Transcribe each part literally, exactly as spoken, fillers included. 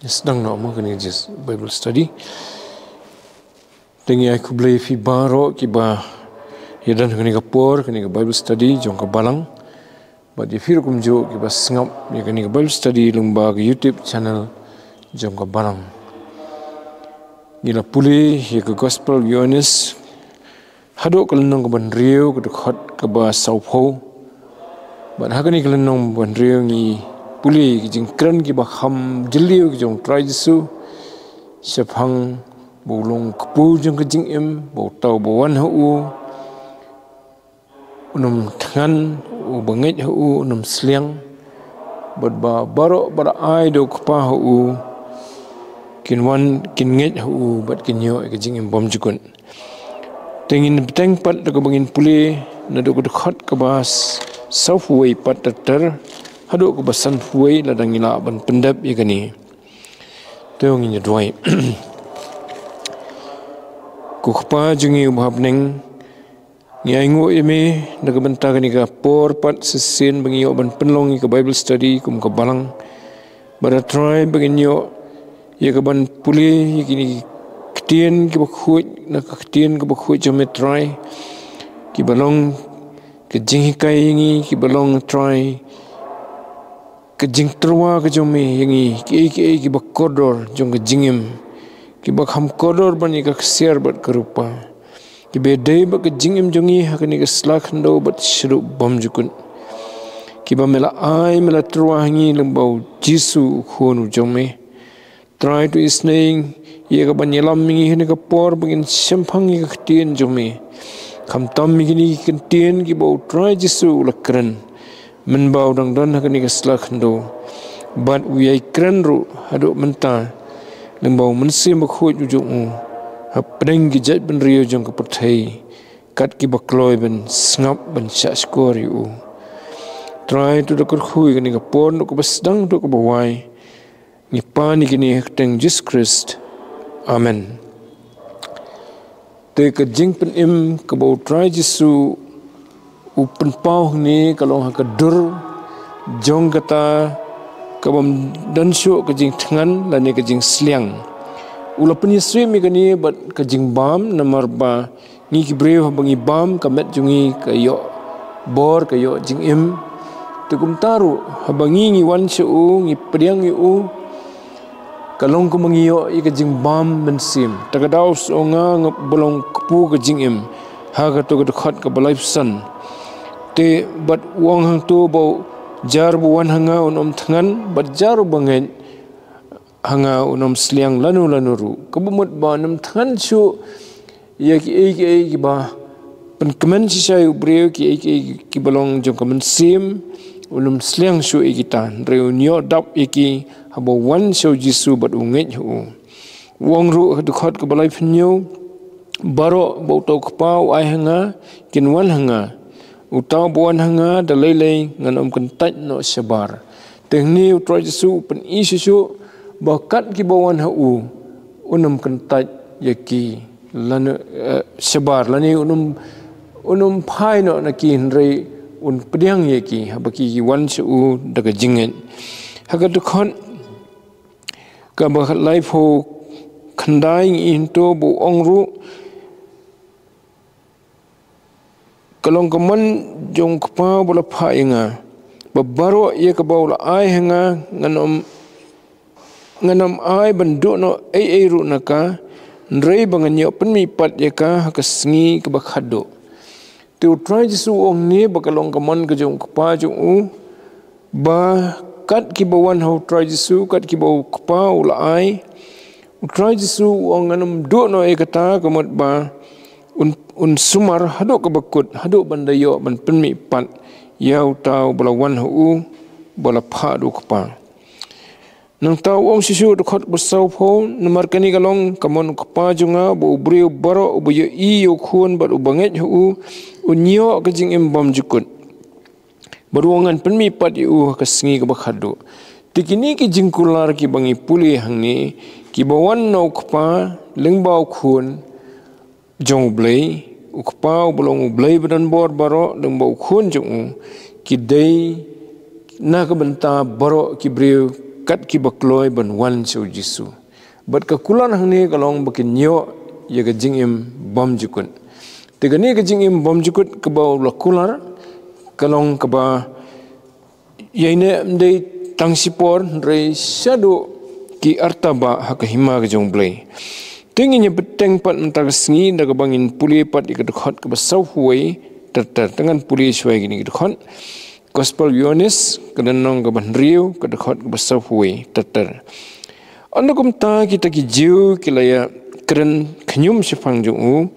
Sdang noh mo kane ka jis Bible study. Te ngi ai khublei phi baroh kiba ïadon kane ka por, kane ka Bible study jong ka balang. Bad ïa phi ruh kumjuh kiba sngap ïa kane ka Bible study lyngba ka YouTube channel jong ka balang. Ngi la pule ïa ka Gospel Ïoannis haduh ka lynnong kaba hynriew, ka dkhot kaba sawphew. Bad ha kane ka lynnong kaba hynriew ngi pule ki jingkren kiba kham jylliew ki jong u Trai Jisu shaphang ba u long u kpu jong ka jingim, ba uta uba wan ha u un ym thngan, uba ngeit ha u un ym sliang, bad ba baroh ba la ai da u Kpa ha u kin wan, kin ngeit ha u bad kin ïoh ïa ka jingim bymjukut. Te ngin bteng pat da kaba ngin pule naduh ka dkhot kaba s-, sawphew wei pat ter ter haduh kaba sanphew wei, lada ngi lah ban pyndep ïa kane. Te ngin ïa duwai. Ko Kpa jong ngi uba ha bneng, ngi ainguh ïa me na ka bynta kane ka por pat shisien ba ngi ïoh ban pynlong ïa ka Bible study kum ka balang. Bad A Trai, ba ngin ïoh ïa ka ban pule ïa kine ki ktien kiba khuid, na ka ktien kaba khuid jong me Trai, kiba long ka jinghikai ïa ngi, kiba long Trai ka jingtyrwa ka jong me ïa ngi, kiei kiei kiba kordor jong ka jingim, kiba kham kordor ban ïa ka ksiar bad ka rupa, kiba dei bad ka jingim jong ngi ha kane ka sla khyndew bad shaduh bymjukut. Kiba me la ai, me la tyrwa ha ngi lyngba u Jisu u Khun u jong me. Trai, to isynei ïa ka ban ïalam ïa ngi ha kane ka por ba ngin shemphang ïa ka ktien jong me. Khamtam ïa kine ki ktien kiba u Trai Jisu u la kren mynba u dang don ha kane ka sla khyndew, bad u ïai kren ruh haduh mynta lyngba u Mynsiem Bakhuid u jong u, hapdeng ki jaitbynriew jong ka pyrthei, kat kiba kloi ban sngap ban shahshkor ïa u. Trai, to da kyrkhu ïa kane ka por naduh kaba sdang haduh kaba wai. Ngi pan ïa kine ha ka kyrteng Jisu Khrist. Amen. Te ka jingpynim kaba u Trai Jisu u pynpaw hangne ka long ha ka dur jong kata kabym don shuh ka jingthngan lane ka jingsliang. U la pynïasyriem ïa kane bad ka jingbam, namar ba ngi ki briew haba ngi bam, ka met jong ngi ka ïoh bor, ka ïoh jingim. Te kumta ruh haba ngi, ngi wan sha u, ngi pdiang ïa u, ka long kumba ngi ïoh ïa ka jingbam mynsiem. Ta ka daw sa ong nga, nga ba long kpu ka jingim, ha kato ka dkhot kaba laiphew san. Te bad u ong hangto ba jar ba wan ha nga un ym thngan, bad jar uba ngeit ha nga un ym sliang lano lano ruh. Kaba mut ba un ym thngan shuh ïa kiei kiei kiba pynkmen shisha ïa u briew, kiei kiei kiba long jong ka mynsiem, un ym sliang shuh ïa kita, hynrei un ïoh dap ïa ki haba wan sha u Jisu bad u ngeit ha u. U ong ruh ha dkhot kaba laiphew hynñiew, baroh ba uta u Kpa u ai ha nga kin wan ha nga. Uta uba wan ha nga, da lei lei ngan ym kyntait noh shabar. Te hangne u Trai Jisu u pyni shuh shuh ba kat kiba wan ha u un ym kyntait ïa ki lane, eh, shabar, lane un ym, un ym phai noh na ki, hynrei un pdiang ïa ki haba ki, ki wan sha u da ka jingngeit. Ha ka dkhot kaba laiphew khyndai ngi ïohi hangto ba u ong ruh, ka long ka mon jong u Kpa ba la phah ïa nga, ba baroh ïa kaba u la ai ha nga, ngan ym, ngan ym ai ban duh noh ei ei ruh na ka, hynrei ba ngan ïoh pynmihpat ïa ka ha ka sngi kaba khatduh. Te u Trai Jisu u ong hangne ba ka long ka mon ka jong u Kpa jong u, ba kat kiba wan ha u Trai Jisu, kat kiba u Kpa u la ai, u Trai Jisu u ong ngan ym duh noh ïa kata, ka mut ba un, un sumar haduh kaba kut, haduh ban da ïoh ban pynmihpat ïa uta uba la wan ha u, ba la phah da u Kpa. Nangta u ong shuh shuh ha dkhot ba sawphew, namar kane ka long ka mon u Kpa jong nga, ba u briew baroh uba ïohi ïa u Khun bad uba ngeit ha u, un ïoh ka jingim bymjukut, bad u ong ngan pynmihpat ïa u ha ka sngi kaba khatduh. Te kine ki jingkular kiba ngi pule hangne, kiba wan na u Kpa lyngba u Khun jong u Blei, u Kpa uba long u Blei badonbor baroh lyngba u Khun jong u, ki dei na ka bynta baroh ki briew kat kiba kloi ban wan sha u Jisu. Bad ka kular hangne ka long ba kin ïoh ïa ka jingim bymjukut. Te kane ka jingim bymjukut kaba u la kular ka long kaba ïaineh ym dei tang shipor hynrei shaduh ki arta ba ha ka hima ka jong u Blei. Te ngin ïa bteng pat mynta ka sngi da kaba ngin pule pat ïa ka dkhot kaba sawphew wei ter ter. Te ngan pule shuwa ïa kine ki dkhot. Gospel Ïoannis ka lynnong kaba hynriew ka dkhot kaba sawphew wei ter ter. Ynda kumta kita ki Jiw ki la ïa kren khñium shaphang jong u,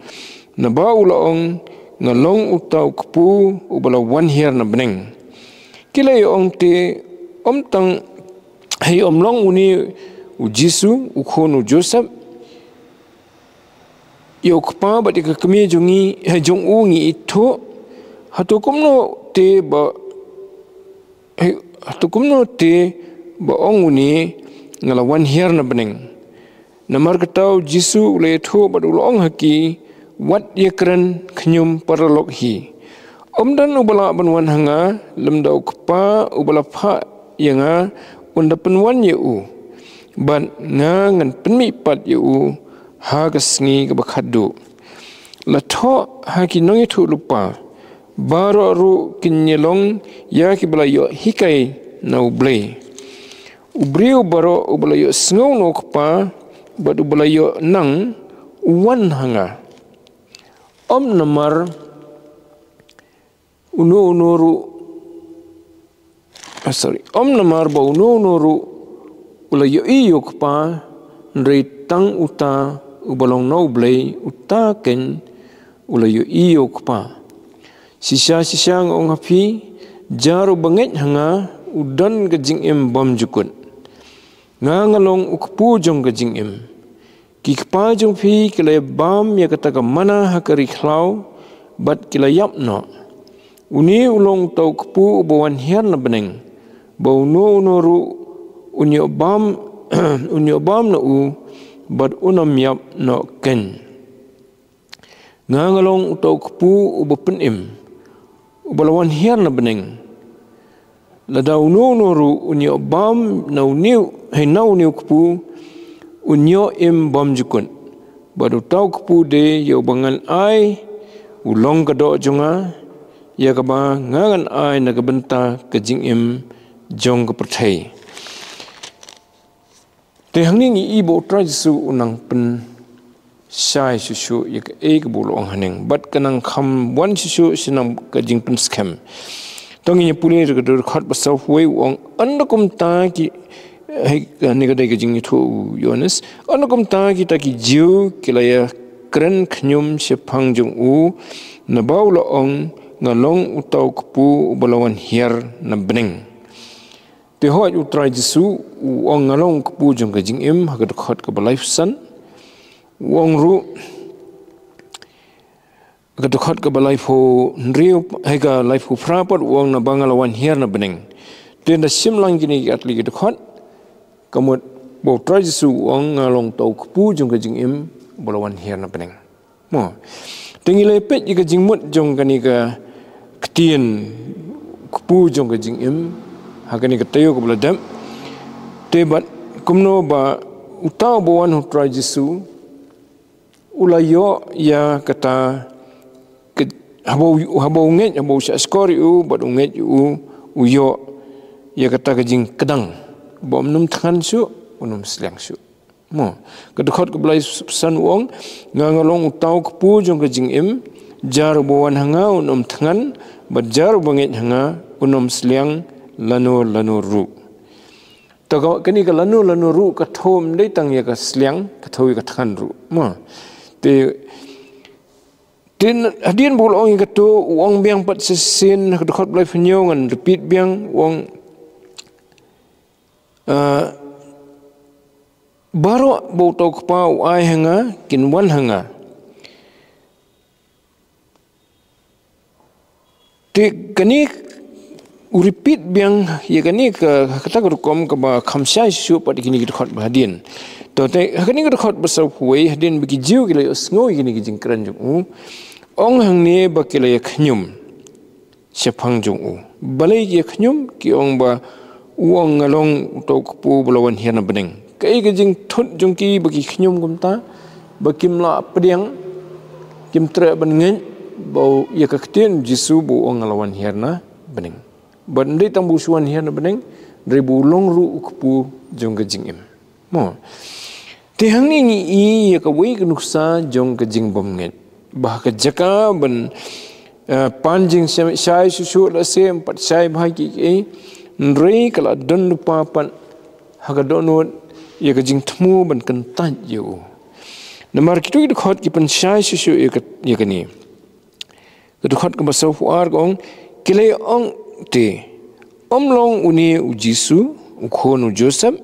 naba u la ong, nga long uta u kpu uba la wan hiar na bneng. Ki la ïa ong te, ym tang, hei ym long une u Jisu u khun u Joseph? Ïa u kpa bad ïa ka kmie jong ngi, eh, jong u ngi ithuh. Hato kumno te ba, eh, hato kumno te ba ong une, nga la wan hiar na bneng? Namar kata u Jisu u la ïathuh bad u la ong ha ki, wat ïa kren khñium paralok hi. Ym don uba lah ban wan ha nga lymda u kpa uba la phah ïa nga un da pynwan ïa u. Bad nga ngan pynmih pat ïa u ha ka sngi kaba khatduh. La thoh ha ki nongïathuhlypa, baroh ruh kin ïa long ïa kiba la ïoh hikai na u Blei. U briew baroh uba la ïoh sngew na u kpa bad uba la ïoh nang u wan ha nga. Ym namar uno uno ruh, ah, sorry, ym namar ba uno uno ruh u la ïohi ïa u kpa, hynrei tang uta uba long na u Blei, uta keiñ u la ïohi ïa u kpa. Shisha shisha nga ong ha phi, jar uba ngeit ha nga u don ka jingim bymjukut. Nga nga long u kpu jong ka jingim. Ki kpa jong phi ki la bam ïa kata ka manna ha ka ri khlaw bad ki la ïap noh. Une u long uta u kpu uba wan hiar na bneng, ba uno uno ruh un ïoh bam, un ïoh bam na u bad un ym ïap noh keiñ. Nga nga long uta u kpu uba pynim, uba la wan hiar na bneng. Lada uno uno ruh un ïoh bam na une u, hei na une u kpu, un ïoh im bymjukut. Bad uta u kpu de ïa uba ngan ai u long ka doh jong nga, ïa kaba nga ngan ai na ka bynta ka jingim jong ka pyrthei. Te hangne ngi i ba u Trai Jisu u nang pynshai shuh shuh ïa kaei kaba u la ong haneng. Bad ka nang kham wan shuh shuh sha nang ka jingpynskhem. To ngin ïa pule ïa ka dkhot ba sawphew wei, u ong, ynda kumta ki, hei, kane ka dei ka jingïathuh u Ïoannis. Ynda kumta kita ki Jiw ki la ïa kren khñium shaphang jong u, naba u la ong, nga long uta u kpu uba la wan hiar na bneng. Te hooid u Trai Jisu u ong nga long u kpu jong ka jingim ha ka dkhot kaba laiphew san. U ong ruh ha ka dkhot kaba laiphew hynriew, ha ka laiphew phra pat u ong naba nga la wan hiar na bneng. Te ynda shim lang kine ki artylli ki dkhot, ka mut ba u Trai Jisu u ong nga long uta u kpu jong ka jingim ba la wan hiar na bneng. Mo. Te ngi la peit ïa ka jingmut jong kane ka ktien kpu jong ka jingim ha kane ka taïew kaba la dep. Te bad kumno ba uta uba wan ha u Trai Jisu u la ïoh ïa kata ka, haba u, haba u ngeit, haba u shah shkor ïa u bad u ngeit ïa u, u ïoh ïa kata ka jingkdang ba um nym thngan shuh, um nym sliang shuh. Mo, ka dkhot kaba laiphew san u ong, nga nga long uta u kpu jong ka jingim, jar uba wan ha nga un ym thngan, bad jar uba ngeit ha nga un ym sliang lano lano ruh. To ka, kane ka lano lano ruh ka thew ym dei tang ïa ka sliang, ka thew ïa ka thngan ruh. Mo. Te, te hadien ba u la ong ïa kato, u ong biang pat shisien, ka dkhot ba laiphew hynñiew, ngan repeat biang, u ong, ah, baroh ba uta u kpa u ai ha nga, kin wan ha nga. Te kane u repeat biang ïa kane ka, kata ka rukom kaba kham shai shuh pat ïa kine ki dkhot ba hadien. To te ha kane ka dkhot ba sawphew wei hadien ba ki Jiw ki la ïohsngew ïa kine ki jingkren jong u, ong hangne ba ki la ïa khñium shaphang jong u. Balei ki ïa khñium? Ki ong ba U ong, nga long uta u kpu ba la wan hiar na bneng. Kaei ka jingthut jong ki ba ki khñium kumta, ba kim lah pdiang, kim treh ban ngeit ba ïa ka ktien Jisu ba u ong nga la wan hiar na bneng. Bad ym dei tang ba u shu wan hiar na bneng, hynrei ba u long ruh u kpu jong ka jingim. Mo. Te hangne ngi i ïa kawei ka nuksa jong ka jingbymngeit. Ba ha ka jaka ban, eh, pan jingshai shuh shuh, la shem pat shai bha ki, eh, hynrei ka la don lypa pat ha ka dohnud ïa ka jingthmu ban kyntait ïa u. Namar kito ki dkhot ki pynshai shuh shuh ïa ka, ïa kane. Ka dkhot kaba sawphew ar ka ong, ki la ong te, ym long une u Jisu, u khun u Joseph?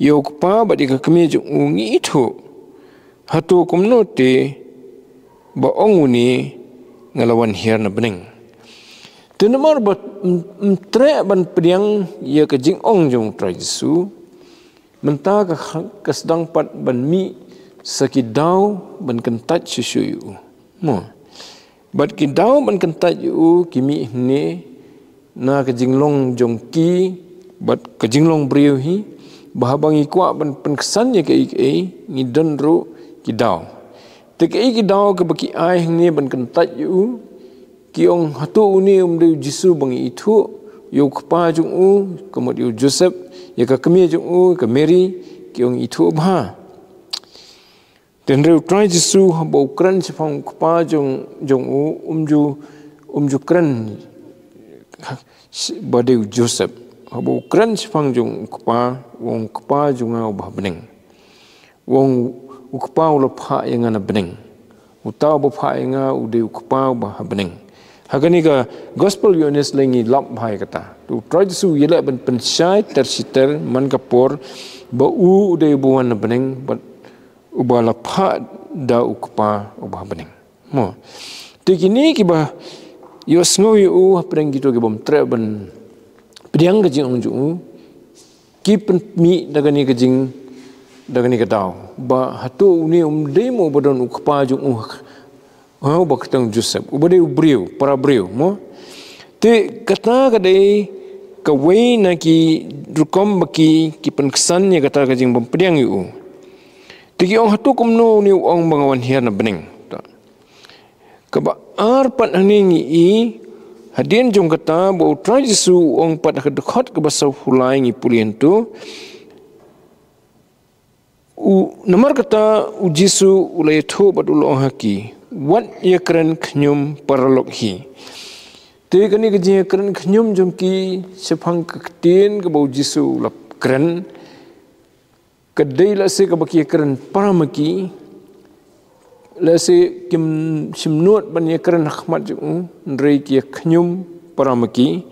Ïa u kpa bad ïa ka kmie jong u ngi ithuh. Hato kumno te ba ong une nga la wan hiar na bneng? Te namar ba ym, ym treh ban pdiang ïa ka jingong jong u Trai Jisu, mynta ka, ka sdang pat ban mih sa ki daw ban kyntait shuh shuh ïa u. Mo. Bad ki daw ban kyntait ïa u ki mih hangne na ka jinglong jong ki bad ka jinglong briew hi, ba haba ngi kwah ban pynksan ïa kaei kaei ngi don ruh ki daw. Te kaei ki daw kaba ki ai hangne ban kyntait ïa u, ki ong hato une um dei u Jisu ba ngi ithuh, ïa u kpa jong u, ka mut ïa u Joseph, ïa ka kmie jong u, ka Mary, ki ong ithuh bha. Te hynrei u Trai Jisu haba u kren shaphang u kpa jong, jong u, um ju, um ju kren ba dei u Joseph. Haba u kren shaphang jong u kpa, u ong u kpa jong nga uba ha bneng. U ong u kpa u la phah ïa nga na bneng. Uta uba phah ïa nga u dei u kpa uba ha bneng. Ha kane ka gospel Ïoannis lei ngi lap bha ïa kata. Te u Trai Jisu u ïaleh ban pynshai ter shi ter man ka por ba u u dei uba wan na bneng bad uba la phah da u kpa uba ha bneng. Mo. Te kine kiba ïohsngew ïa u hapdeng kito ki bym treh ban pdiang ka jingong jong u, ki pynmih da kane ka jing, da kane ka daw ba hato une um dei mo uba don u kpa jong u, ha, uba kyrteng Joseph, uba dei u briew, para briew, mo. Te kata ka dei kawei na ki rukom ba ki, ki pynksan ïa kata ka jingbym pdiang ïa u. Te ki ong hato kumno une u ong ba nga wan hiar na bneng. Kaba ar pat hangne ngi i, hadien jong kata ba u Trai Jisu u ong pat ha ka dkhot kaba sawphew lai ngi pule hangto. U, namar kata u Jisu u la ïathuh bad u la ong ha ki, wat ïakren khñium paralok hi. Te kane ka jingïakren khñium jong ki shaphang ka ktien kaba u Jisu u la kren, ka dei lehse kaba ki ïakren para ma ki, lehse kim shym nud ban ïakren ha khmat jong u, hynrei ki ïa khñium para ma ki.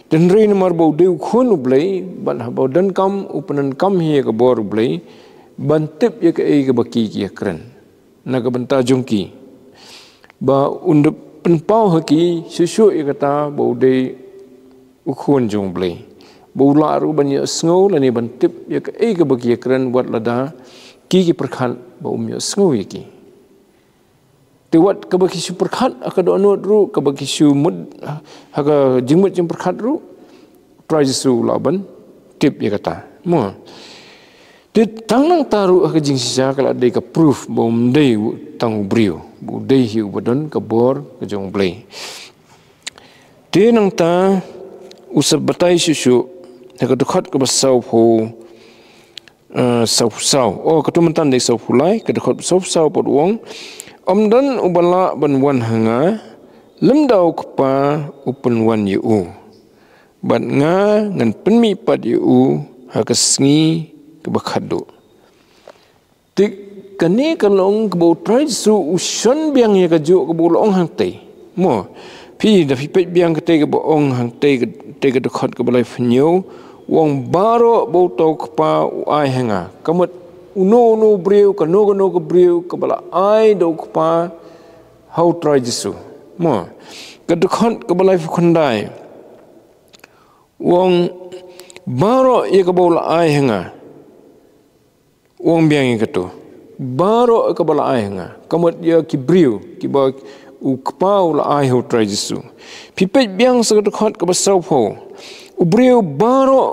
Te hynrei namar ba u dei u khun u Blei, bad haba u donkam u pyndonkam hi ïa ka bor u Blei ban tip ïa kaei kaba ki, ki ïakren na ka bynta jong ki, ba un da pynpaw ha ki shuh shuh ïa kata ba u dei u khun jong u Blei, ba u lah ruh ban ïohsngew lane ban tip ïa kaei kaba ki ïakren, wat lada ki, ki pyrkhat ba um ïohsngew ïa ki. Te wat kaba ki shu pyrkhat ha ka dohnud ruh, kaba ki shu mut ha ka jingmut jingpyrkhat ruh, Trai Jisu u lah ban tip ïa kata. Mo. Te tang nangta ruh ha ka jingshisha ka la dei ka proof ba um dei tang u briew, ba u dei hi uba don ka bor ka jong u Blei. Te nangta u sa batai shuh shuh ha ka dkhot kaba sawphew, eh, sawphew saw. Oh, kato mynta dei sawphew lai, ka dkhot sawphew saw pat u ong, ym don uba lah ban wan ha nga lymda u Kpa u pynwan ïa u. Bad nga ngan pynmih pat ïa u ha ka sngi kaba khatduh. Te kane ka long kaba u Trai Jisu u shon biang ïa kajuh kaba u la ong hangtei. Mo, phi da phi peit biang katei kaba ong hangtei, katei ka dkhot kaba laiphew hynñiew, u ong baroh ba uta u Kpa u ai ha nga. Ka mut uno uno u briew, kano kano ka briew kaba la ai da u Kpa ha u Trai Jisu. Mo, ka dkhot kaba laiphew khyndai, u ong baroh ïa kaba u la ai ha nga. U ong biang ïa kato, baroh kaba la ai ha nga, ka mut ïa ki briew kiba u Kpa u la ai ha u Trai Jisu. Phi peit biang sa ka dkhot kaba sawphew, U briew baroh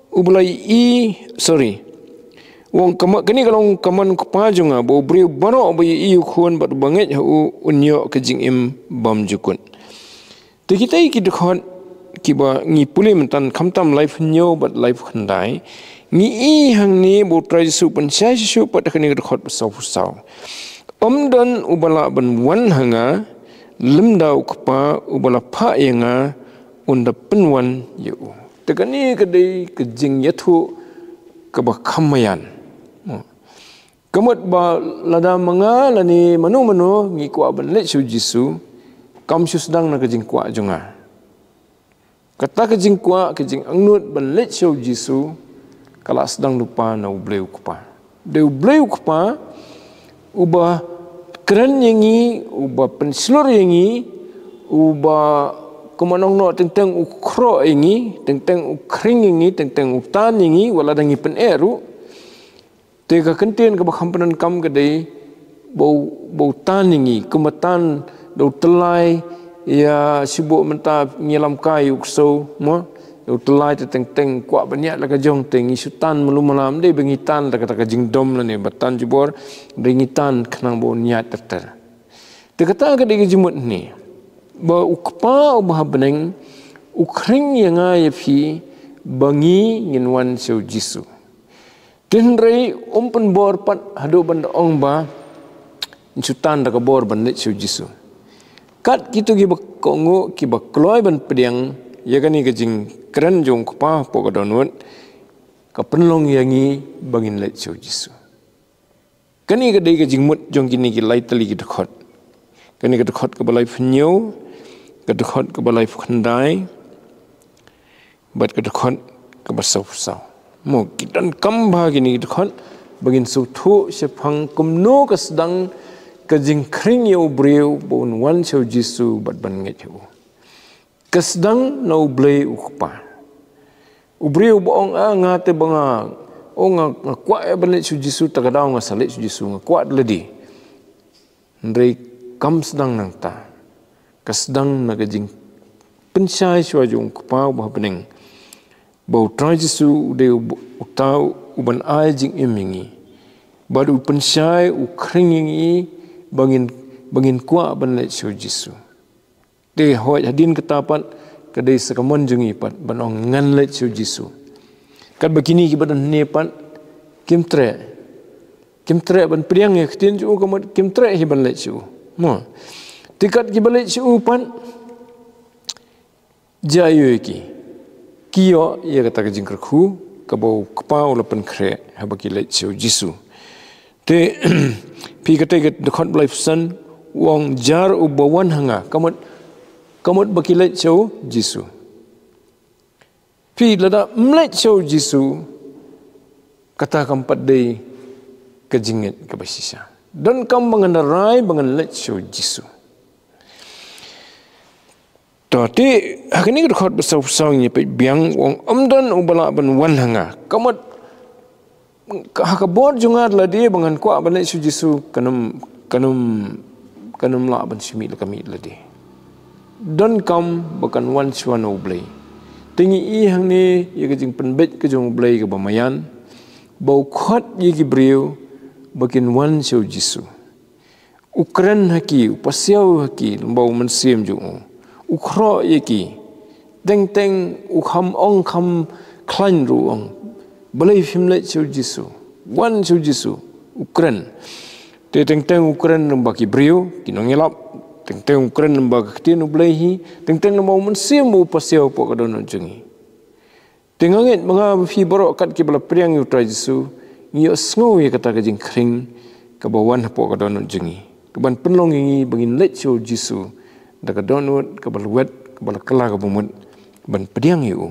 uba la ïohi, sorry. U ong, kane ka long ka mon u Kpa jong nga, ba u briew baroh uba ïohi ïa u Khun bad uba ngeit ha u, un ïoh ka jingim bymjukut. Te kita ki dkhot kiba ngi pule mynta, khamtam laiphew hynñiew bad laiphew khyndai, ngi ïohi hangne ba U Trai Jisu u pynshai shuh shuh pat ha kane ka dkhot ba sawphew saw. Ym don uba lah ban wan ha nga, lymda u Kpa uba la phah ïa nga un da pynwan ïa u. Te kane ka dei ka jingïathuh kaba kham maïan. Ka mut ba lada ma nga lane mano mano ngi kwah ban leit sha U Jisu, kam shu sdang na ka jingkwah jong nga. Kata ka jingkwah, ka jingangnud ban leit sha U Jisu, ka la sdang lypa na U Blei u Kpa. Dei U Blei u Kpa uba kren ïa ngi, uba pynshlur ïa ngi, uba, kumno ngi ong, teng teng u khroh ïa ngi, teng teng u khring ïa ngi, teng teng u tan ïa ngi, wat lada ngi pyneh ruh. Te ka kyntien kaba kham pyndonkam ka dei ba u, ba u tan ïa ngi, kumba tan da u tyllai ïa, shu buh mynta ngi ïalam kai ïa u ksew, mo? Da u tyllai te teng teng kwah ban ïaid la ka jong, te ngi shu tan malu mala, ym dei ba ngi tan da kata ka jingdom lane ba tan jubor, dei ngi tan khnang ba un ïaid ter ter. Te kata ka dei ka jingmut hangne ba u Kpa uba ha bneng u khring ïa nga ïa phi ba ngi ngin wan sha U Jisu. Te hynrei um pynbor pat haduh ban da ong ba ngin shu tan da ka bor ban leit sha U Jisu. Kat kito kiba kohnguh, kiba kloi ban pdiang ïa kane ka jingkren jong u Kpa hapoh ka dohnud, ka pynlong ïa ngi ba ngin leit sha U Jisu. Kane ka dei ka jingmut jong kine ki lai tylli ki dkhot. Kane ka dkhot kaba laiphew hynñiew, ka dkhot kaba laiphew khyndai, bad ka dkhot kaba sawphew saw. Mo, ki donkam bha kine ki dkhot ba ngin sngewthuh shaphang kumno ka sdang ka jingkhring ïa u briew ba un wan sha U Jisu bad ban ngeit ha u. Ka sdang na U Blei u Kpa. U briew ba ong, ah, nga te ba nga, oh, nga, nga kwah ïa ban leit sha U Jisu, ta ka daw nga sa leit sha U Jisu, nga kwah da lade. Hynrei kam sdang nangta. Ka sdang na ka jingpynshai shuwa jong u Kpa uba ha bneng ba U Trai Jisu u dei u, uta uban ai jingim ïa ngi. Bad u pynshai, u khring ïa ngi ba ngin, ba ngin kwah ban leit sha U Jisu. Te hooid, hadien kata pat ka dei sa ka mon jong ngi pat ban ong ngan leit sha U Jisu. Katba kine kiba don hangne pat kim treh, kim treh ban pdiang ïa ka ktien jong u, ka mut kim treh hi ban leit sha u. Mo. Te kat kiba leit sha u pat, jia aiu ïa ki? Ki ïoh ïa kata ka jingkyrkhu kaba u Kpa u la pynkhreh haba ki leit sha U Jisu. Te phi, kata ka dkhot ba laiphew san, u ong, jar uba wan ha nga, ka mut, ka mut ba ki leit sha U Jisu. Phi, lada ym leit sha U Jisu, kata kam pat dei ka jingngeit kaba shisha. Donkam ba ngan da rai ba ngan leit sha U Jisu. To, te ha kane ka dkhot ba sawphew saw ngi peit biang, u ong, ym don uba lah ban wan ha nga. Ka mut ha ka bor jong nga da lade ba ngan kwah ban leit sha U Jisu, kan ym, kan ym, kan ym lah ban shu mih la ka mih da lade. Donkam ba kan wan shuwa na U Blei. Te ngi ïohi hangne ïa ka jingpynbeit ka jong U Blei kaba maïan, ba u khot ïa ki briew ba kin wan sha U Jisu. U kren ha ki, u pasiaw ha ki, lem bad u Mynsiem jong u. U khroh ïa ki. Teng teng u kham ong kham khlaiñ ruh, u ong, balei phim leit sha U Jisu? Wan sha U Jisu. U kren. Te teng teng u kren lem bad ki briew, ki nongïalap. Teng teng u kren lem bad ka ktien U Blei hi. Teng teng lem bad u Mynsiem u pasiaw hapoh ka dohnud jong ngi. Te nga ngeit ba nga bad phi baroh kat kiba la pdiang ïa U Trai Jisu, ngi ïohsngew ïa kata ka jingkhring kaba wan hapoh ka dohnud jong ngi, kaban pynlong ïa ngi ba ngin leit sha U Jisu da ka dohnud kaba lwet, kaba la kylla, kaba mut ban pdiang ïa u.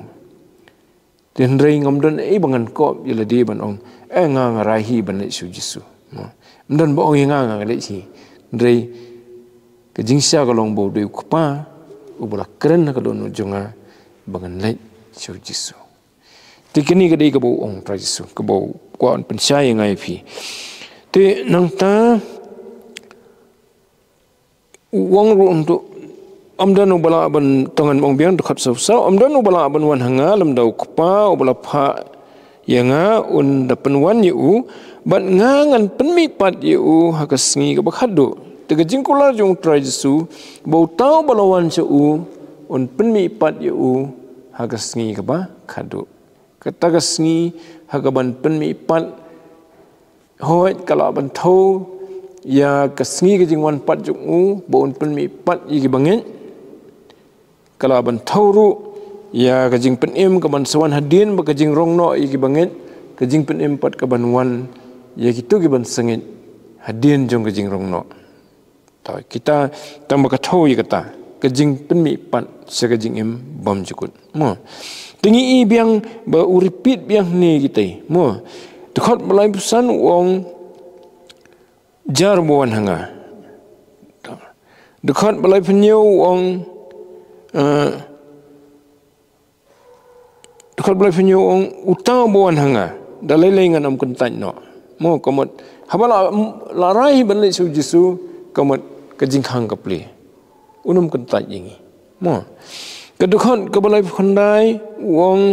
Te hynrei ngam don ei ba ngan kop ïa lade ban ong, eh, nga nga rai hi ban leit sha U Jisu. Mo. Ym don ba ong ïa nga nga leit hi. Hynrei ka jingshisha ka long ba u dei u Kpa uba la kren ha ka dohnud jong nga ba ngan leit sha U Jisu. Te kane ka dei kaba u ong U Trai Jisu, kaba u kwah un pynshai ïa nga ïa phi. Te nangta u ong ruh, u ong ruh, Ym don uba lah ban, tang ngan ong biang, dkhot saw saw, ym don uba lah ban wan ha nga lymda u Kpa uba la phah ïa nga un da pynwan ïa u, bad nga ngan pynmih pat ïa u ha ka sngi kaba khadduh. Te ka jingkular jong u Trai Jisu ba uta uba la wan sha u un pynmih pat ïa u ha ka sngi kaba khadduh. Kata ka sngi ha kaban pynmih pat, hooid, ka lah ban thew ïa ka sngi ka jingwan pat jong u ba un pynmih pat ïa ki bangeit. Ka lah ban thew ruh ïa ka jingpynim kaban sa wan hadien ba ka jingrong noh ïa ki bangeit, ka jingpynim pat kaban wan ïa kito kiban sangeh hadien jong ka jingrong noh. To, kita tang ba ka thew ïa kata ka jingpynmih pat sha ka jingim bymjukut. Mo. Te ngi i biang ba u repeat biang hangne kita. Mo. Dkhot ba laiphew san u ong, jar ba wan ha nga. To. Dkhot ba laiphew hynñiew u ong, eh, dkhot ba laiphew hynñiew u ong, uta uba wan ha nga, da lei lei ngan ym kyntait noh. Mo, ka mut haba la, la rai hi ban leit sha u Jisu, ka mut ka jingkhang ka plie. Un ym kyntait ïa ngi. Mo. Ka dkhot kaba laiphew khyndai u ong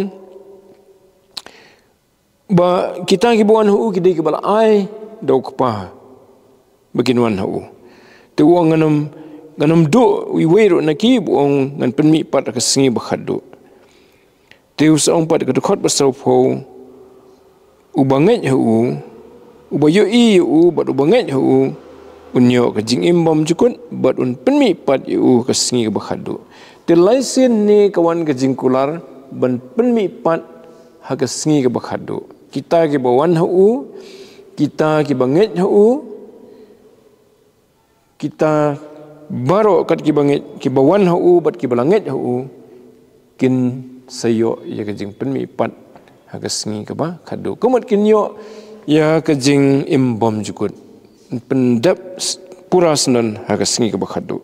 ba kita kiba wan ha u ki dei kiba la ai da u Kpa ba kin wan ha u. Te u ong, ngan ym, ngan ym duh iwei ruh na ki, ba u ong ngan pynmih pat ha ka sngi ba khadduh. Te u sa ong pat ha ka dkhot ba sawphew, uba ngeit ha u, uba ïohi ïa u bad uba ngeit ha u, un ïoh ka jingim bymjukut bad un pynmih pat ïa u ha ka sngi kaba khadduh. Te lai sien ne ka wan ka jingkular ban pynmih pat ha ka sngi kaba khadduh. Kita kiba wan ha u, kita kiba ngeit ha u, kita baroh kat kiba ngeit, kiba wan ha u bad kiba la ngeit ha u, kin sa ïoh ïa ka jingpynmih pat ha ka sngi kaba khadduh. Ka mut kin ïoh ïa ka jingim bymjukut, pyndep s-, pura syndon ha ka sngi kaba khadduh.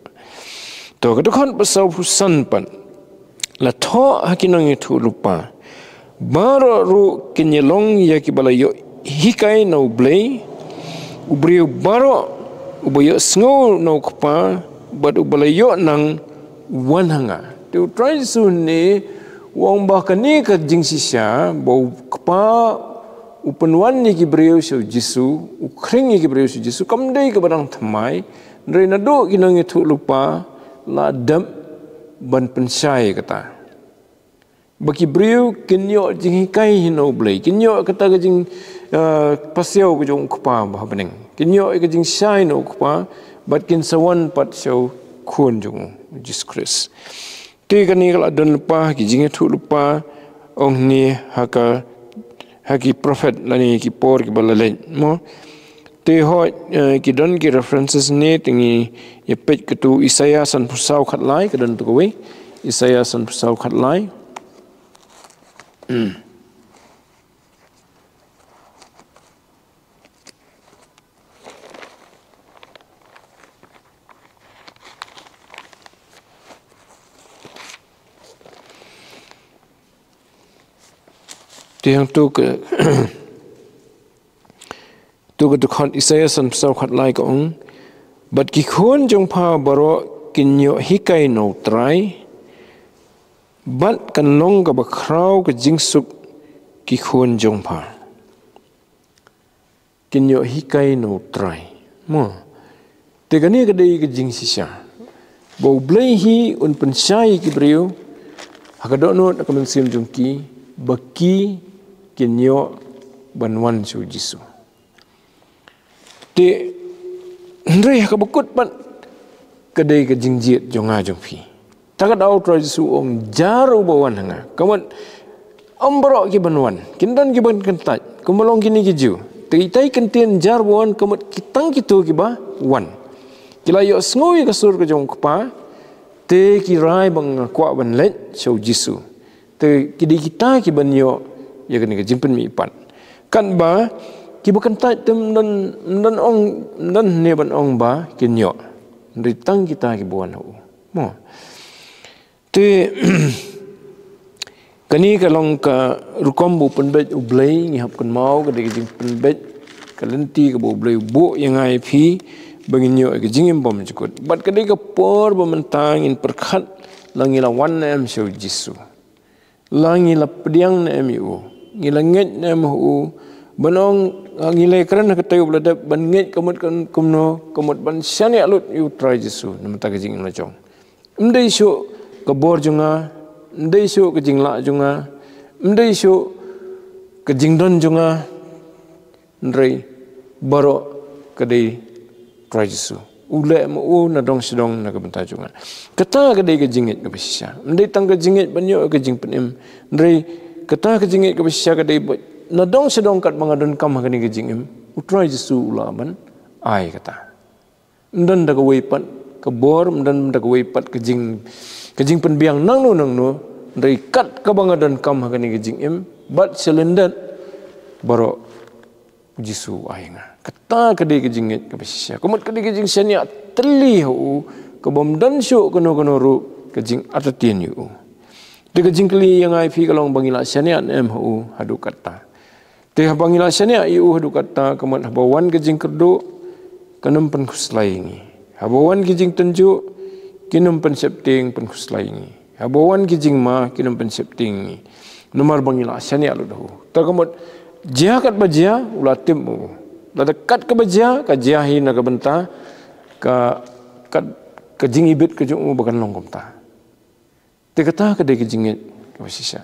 To, ka dkhot ba sawphew san pat. La thoh ha ki nongïathuhlypa, baroh ruh kin ïalong ïa kiba la ïoh hikai na U Blei. U briew baroh uba ïohsngew na u Kpa bad uba la ïoh nang, wan ha nga. Te u Trai Jisu ne u ong ba kane ka jingshisha ba u Kpa u pynwan ïa ki briew sha u Jisu, u khring ïa ki briew sha u Jisu, kam dei kaba dang thymmai. Hynrei naduh ki nongïathuhlypa la dep ban pynshai kata, ba ki briew kin ïoh jinghikai hi na U Blei, kin ïoh kata ka jing, eh, pasiaw ka jong u Kpa ba ha bneng, kin ïoh ka jingshai na u Kpa, bad kin sa wan pat sha u Khun jong u, u Jisu Khrist. Te kane ka la don lypa ha ki jingïathuhlypa, ong hangne ha ka, ha ki prophet lane ki por kiba la leit, mo. Te hooid, eh, ki don ki references ne, te ngi ïa peit katu Isaïah sanphew saw khatlai, ka don tu kawei. Isaïah sanphew saw khatlai. Hmm. Te hangtu ka, tu ka dkhot Isaïah sanphew saw khatlai ka ong, bad ki khun jong pha baroh kin ïoh hikai na U Trai, bad kan long kaba khraw ka jingsuk ki khun jong pha. Kin ïoh hikai na U Trai. Mo. Te kane ka dei ka jingshisha ba U Blei hi un pynshai ïa ki briew ha ka dohnud, ha ka mynsiem jong ki, ba ki kin ïoh ban wan sha u Jisu. Te hynrei ha kaba kut pat ka dei ka jingjied jong nga jong phi. Ta ka daw Trai Jisu u ong, jar uba wan ha nga. Ka mut ym baroh ki ban wan. Kin don ki ban kyntait, kumba long kine ki Jiw. Te itai ktien jar uba wan, ka mut ki tang kito kiba wan, ki la ïohsngew ïa ka sur ka jong u Kpa, te ki rai ba nga kwah ban leit sha u Jisu. Te ki dei kita ki ban ïoh ïa kane ka jingpynmih pat. Katba kiba kyntait te ym don, ym don ong, ym don hangne ban ong ba kin ïoh. Hynrei tang kita kiba wan ha u. Mo. Te kane ka long ka rukom ba u pynbeit U Blei, ngi hap kynmaw ka dei ka jingpynbeit ka lynti kaba U Blei u buh ïa nga ïa phi, ba ngin ïoh ïa ka jingim bymjukut. Bad ka dei ka por ba mynta ngin pyrkhat la ngi la wan ne em sha u Jisu. La ngi la pdiang ne em ïa u. Ngi la ngeit ne em ha u. Ban ong, ah, ngi la kren ha katei u ba la dep, ban ngeit ka mut kan kumno, ka mut ban shaniah lut ïa u Trai Jisu na ka bynta ka jingim la jong. Ym dei shuh ka bor jong nga, ym dei shuh ka jinglah jong nga, ym dei shuh ka jingdon jong nga, hynrei baroh ka dei Trai Jisu. U leh ma u na dong sha dong na ka bynta jong nga. Kata ka dei ka jingngeit kaba shisha. Ym dei tang ka jingngeit ban ïoh ka jingpynim. Hynrei kata ka jingngeit kaba shisha ka dei ba na dong sha dong katba nga donkam ha kane ka jingim, u Trai Jisu u lah ban ai kata. Ym don da kawei pat ka bor, ym don da kawei pat ka jing, ka jingpynbiang nangno nangno, hynrei kat kaba nga donkam ha kane ka jingim bad sha lyndet, baroh u Jisu u ai ïa nga. Kata ka dei ka jingngeit kaba shisha. Ka mut ka dei ka jingshaniah tylli ha u, kabym don shuh kano kano ruh ka jingartatien ïa u. Te ka jingkylli ïa nga ïa phi ka long ba ngi la shaniah ne em ha u haduh katta. Te haba ngi la shaniah ïa u haduh katta, ka mut haba wan ka jingkyrduh, kan ym pynkhuslai ïa ngi. Haba wan ki jingtynjuh, kin ym pynsheptieng pynkhuslai ïa ngi. Haba wan ki jingma, kin ym pynsheptieng ïa ngi. Namar ba ngi la shaniah lut ha u. Te ka mut jia katba jia, u la tip ma u. Lada kat kaba jia, ka jia hi na ka bynta ka, ka, ka jingibit ka jong u ba kan long kumta. Te kata ka dei ka jingngeit kaba shisha.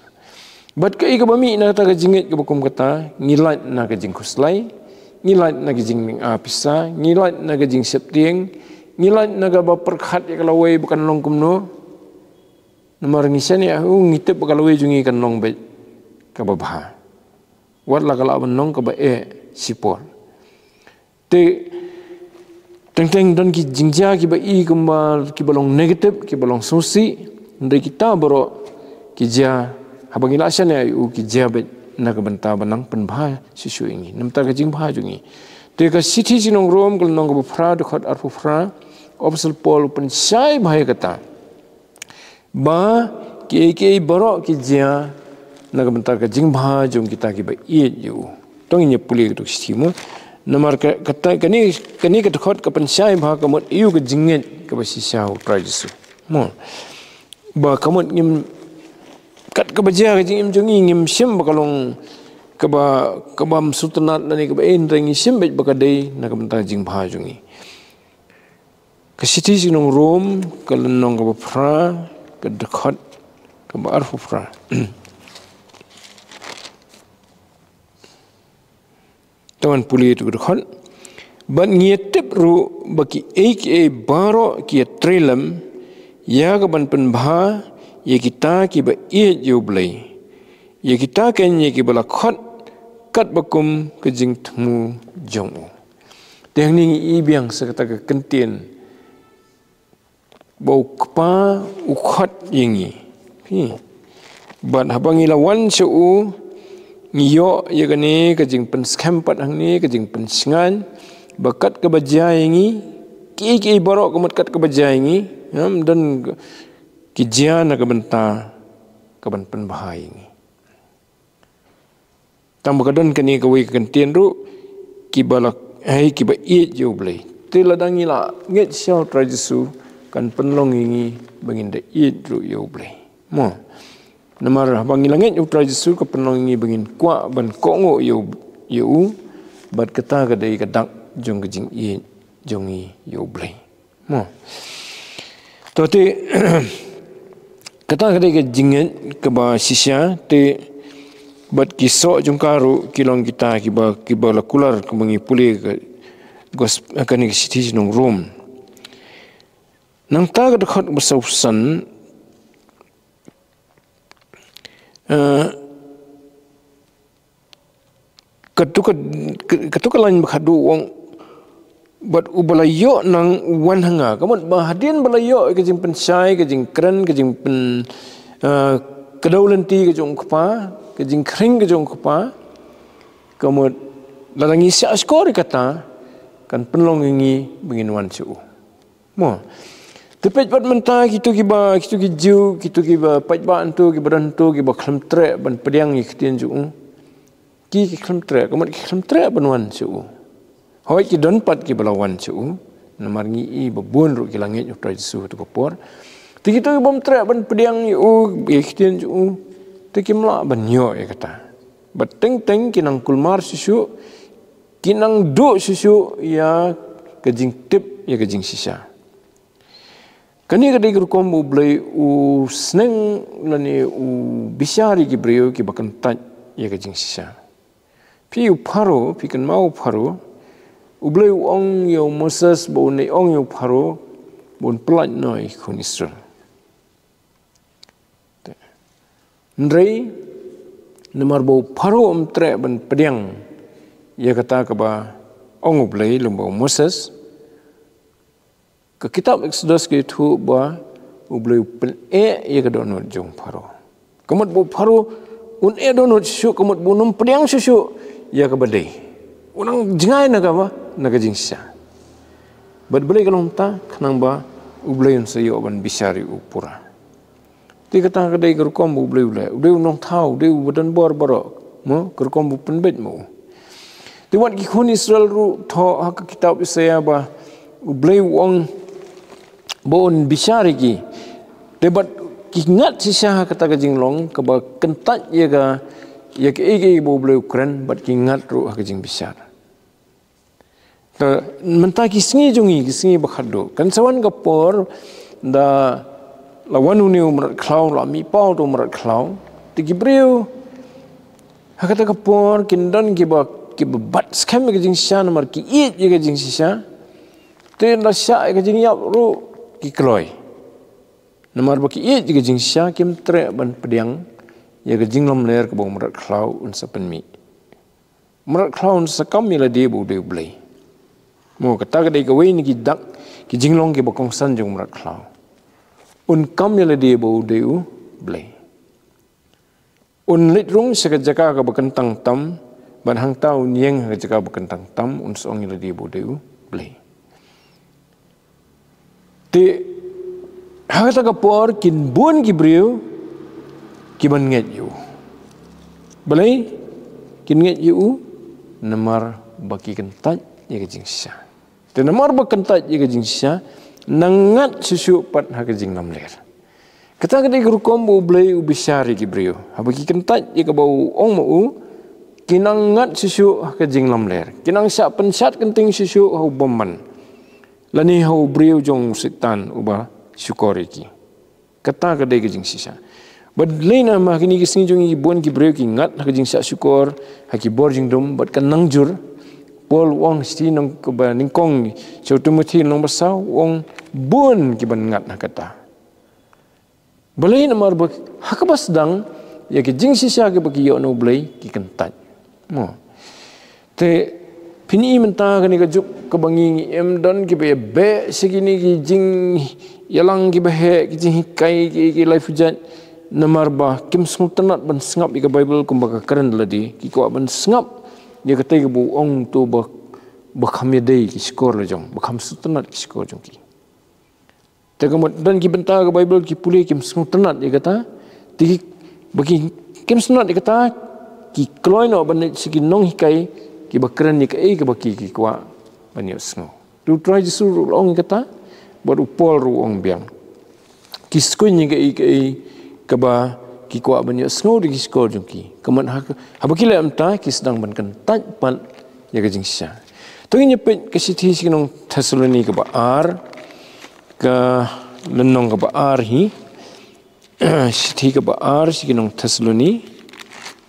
Bad kaei kaba mih na kata ka jingngeit kaba kum kata, ngi lait na ka jingkhuslai, ngi lait na ka jingmih pisa, ngi lait na ka jingsheptieng, ngi lait na kaba pyrkhat ïa ka lawei ba kan long kumno. Namar ngi shaniah ha u, ngi tip ba ka lawei jong ngi kan long beit kaba bha. Wat la ka lah ban long kaba eh shipor. Te teng teng don ki jingjia kiba i kumba kiba long negative, kiba long sngewsih, hynrei kita baroh ki jia, haba ngi la shaniah ïa u, ki jia beit na ka bynta ba nang pynbha shisha ïa ngi na ka bynta ka jingbha jong ngi. Te ka shithi sha ki nong Rom, ka lynnong kaba phra, dkhot arphew phra, u Apostol Paul u pynshai bha ïa kata. Ba kiei kiei baroh ki jia na ka bynta ka jingbha jong kita kiba ïeit ïa u. To ngin ïa pule kato ka shithi mo. Namar ka, kata, kane, kane ka dkhot ka pynshai bha ka mut ïa u ka jingngeit kaba shisha ha u Trai Jisu. Mo. Ba ka mut ngim, kat kaba jia ka jingim jong ngi, ngim shim ba ka long kaba, kaba sngewtynnat lane kaba eh, hynrei ngi shim beit ba ka dei na ka bynta ka jingbha jong ngi. Ka shithi sha ki nong Rom, ka lynnong kaba phra, ka dkhot kaba arphew phra. To ngin pule ïa kato ka dkhot. Bad ngi ïa tip ruh ba kiei kiei baroh ki ïa trei lem ïa ka ban pynbha ïa kita kiba ïeit ïa u Blei, ïa kita kein ïa kiba la khot katba kum ka jingthmu jong u. Te hangne ngi i biang sa kata ka kyntien ba u Kpa u khot ïa ngi. Phi. Bad haba ngi la wan sha u, ngi ïoh ïa kane ka jingpynskhem pat hangne, ka jingpynshngaiñ ba kat kaba jia ïa ngi, kiei kiei baroh ka mut kat kaba jia ïa ngi, ym don ki jia na ka bynta ka ban pynbha ïa ngi. Tang ba ka don kane kawei ka kyntien ruh, kiba la, hei, kiba ïeit ïa u Blei. Te lada ngi la ngeit sha u Trai Jisu, kan pynlong ïa ngi ba ngin da ïeit ruh ïa u Blei. Mo. Namar haba ngi la ngeit ïa u Trai Jisu, ka pynlong ïa ngi ba ngin kwah ban kohnguh ïa u, ïa u, bad kata ka dei ka dak jong ka jingïeit jong ngi ïa u Blei. Mo. To te, kata ka dei ka jingngeit kaba shisha, te bad ki soh jong ka ruh ki long kita kiba, kiba la kular kumba ngi pule ka gos-, kane ka shithi sha ki nong Rom. Nangta ka dkhot ba sawphew san, eh, Katu ka, ka, katu ka lain ba khadduh u ong, bad uba la ïoh nang u wan ha nga. Ka mut ba hadien ba la ïoh ka jingpynshai, ka jingkren, ka jingpyn, eh, kdew lynti ka jong u Kpa, ka jingkhring ka jong u Kpa. Ka mut lada ngi shah shkor ïa kata, kan pynlong ïa ngi ba ngin wan sha u. Mo. Te peit pat mynta kito kiba, kito ki Jiw, kito kiba paidbah hangto, kiba don hangto, kiba khlem treh ban pdiang ïa ka ktien jong u. Ki, ki khlem treh, ka mut ki khlem treh ban wan sha u. Hooid ki don pat kiba la wan sha u. Namar ngi i ba bun ruh ki la ngeit ïa u Trai Jisu ha kata ka por. Te kito ki bym treh ban pdiang ïa u, ïa ki ktien jong u, te kim lah ban ïoh ïa kata. Bad teng teng ki nang kulmar shuh shuh, ki nang duh shuh shuh ïa ka jingtip ïa ka jingshisha. Kane ka dei ka rukom ba U Blei u sneng lane u bishar ïa ki briew kiba kyntait ïa ka jingshisha. Phi ïohi u Pharaoh, phi kynmaw u Pharaoh, U Blei u ong ïa u Moses ba un ong ïa u Pharaoh ba un pyllait noh ïa ki khun Israel. Hynrei namar ba u Pharaoh um treh ban pdiang ïa kata kaba ong U Blei lyngba u Moses, ka kitab Exodus ka ïathuh ba U Blei u pyneh ïa ka dohnud jong u Pharaoh. Ka mut ba u Pharaoh un eh dohnud shuh shuh, ka mut ba un ym pdiang shuh shuh ïa kaba dei. Un nang jngai na kaba, na ka jingshisha. Bad balei ka long kumta? Khnang ba U Blei un sa ïoh ban bishar ïa u pura. Te kata ka dei ka rukom ba U Blei u leh. U dei u nongthaw, u dei uba don bor baroh. Mo, ka rukom ba u pynbeit mo. Te wat ki khun Israel ruh thoh ha ka kitab Isaiah ba U Blei u ong ba un bishar ïa ki. Te bad ki ngat shisha ha kata ka jinglong kaba kyntait ïa ka, ïa kaei kaei ba U Blei u kren, bad ki ngat ruh ha ka jingbishar. Te mynta ki sngi jong ngi, ki sngi ba khatduh, kan sa wan ka por da la wan une u mrad khlaw, la mih paw uto u mrad khlaw. Te ki briew ha kata ka por kin don kiba, kiba bat skhem ïa ka jingshisha namar ki ïeit ïa ka jingshisha. Te la shah ïa ka jingïap ruh ki kloi. Namar ba ki ïeit ïa ka jingshisha, kim treh ban pdiang ïa ka jinglamler kaba u mrad khlaw un sa pynmih. Mrad khlaw un sa kam ïa lade ba u dei U Blei. Mo, kata ka dei kawei na ki dak, ki jinglong kiba kongsan jong u mrad khlaw. Un kam ïa lade ba u dei U Blei. Un leit rung sha ka jaka kaba kyntang tam, bad hangta un ïeng ha ka jaka ba kyntang tam, un sa ong ïa lade ba u dei U Blei. Te ha kata ka por kin bun ki briew kiban ngeit ïa u. Balei kin ngeit ïa u? Namar ba ki kyntait ïa ka jingshisha. Te namar ba kyntait ïa ka jingshisha, nang ngat shuh shuh pat ha ka jinglamler. Kata ka dei ka rukom ba U Blei u bishar ïa ki briew. Haba ki kyntait ïa kaba u ong ma u, ki nang ngat shuh shuh ha ka jinglamler. Ki nang shah pynshad kynting shuh shuh ha u bymman. Lane ha u briew jong u Soitan uba shukor ïa ki. Kata ka dei ka jingshisha. Bad lei na ma ha kine ki sngi jong ngi bun ki briew ki ngat ha ka jingshah shukor ha ki bor jingdum, bad ka nang jur. Paul u ong shithi nong kaba nyngkong sha u Timothi lynnong ba saw, u ong bun kiban ngat ha kata. Balei? Namar ba ha kaba sdang ïa ka jingshisha kaba ki ïoh na U Blei ki kyntait. Mo. Te phin i mynta kane ka juk kaba ngi, ngi im don kiba ïa beh sha kine ki jingïalang kiba heh, ki jinghikai, ki, ki life judge, namar ba kim sngewtynnat ban sngap ïa ka Baibl kumba ka kren da lade, ki kwah ban sngap ïa katei kaba u ong to ba, ba kham ïadei ki shukor la jong, ba kham sngewtynnat ki shukor jong ki. Te ka mut don ki bynta ka Baibl ki pule kim sngewtynnat ïa kata. Te ki, ba ki kim sngewtynnat ïa kata, ki kloi noh ban leit sha ki nonghikai kiba kren ïa kaei kaba ki, ki kwah ban ïohsngew. Te u Trai Jisu ruh u la ong ïa kata, bad u Paul ruh u ong biang. Ki sngewthuh ïa kaei kaei kaba ki kwah ban ïohsngew da ki shukor jong ki. Ka mut ha, haba ki leh kumta ki sdang ban kyntait pat ïa ka jingshisha. To ngin ïa peit ka shithi sha ki nong Thessaloni kaba ar, ka lynnong kaba ar hi. Shithi kaba ar sha ki nong Thessaloni,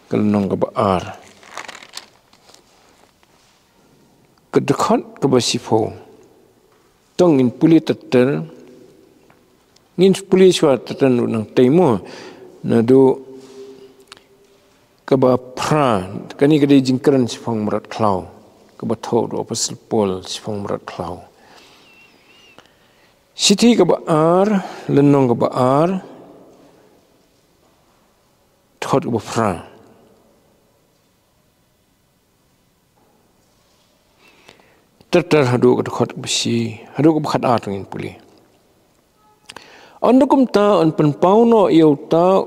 ka lynnong kaba ar, ka dkhot kaba shiphew. To ngin pule ter ter, ngin pule shuwa ter ter, nang tei mo, naduh kaba phra. Kane ka dei jingkren shaphang mrad khlaw kaba thoh da u Apostol Paul shaphang mrad khlaw. Shithi kaba ar, lynnong kaba ar, dkhot kaba phra. Ter ter haduh ka dkhot kaba shi, haduh kaba khat ar, to ngin pule. Hynda kumta yn pynpaw noh ïa uta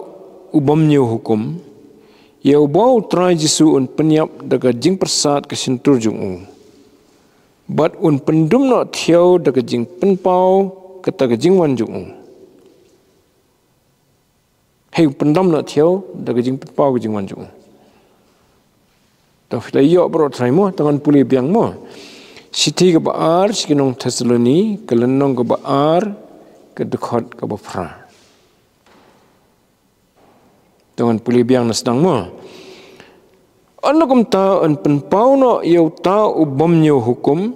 u bym ñiew hukum, ïa uba u Trai Jisu un pynïap da ka jingpyrsad ka shyntur jong u. Bad un pyndum noh thiaw da ka jingpynpaw kata ka jingwan jong u. Hei, un pyndam noh thiaw da ka jingpynpaw ka jingwan jong u. To phi la ïoh baroh trai mo, to ngan pule biang mo. Shithi kaba ar sha ki nong Thessaloni, ka lynnong kaba ar, ka dkhot kaba phra. To ngan pule biang na sdang mo. Ynda kumta yn pynpaw noh ïa uta u bym ñiew hukum,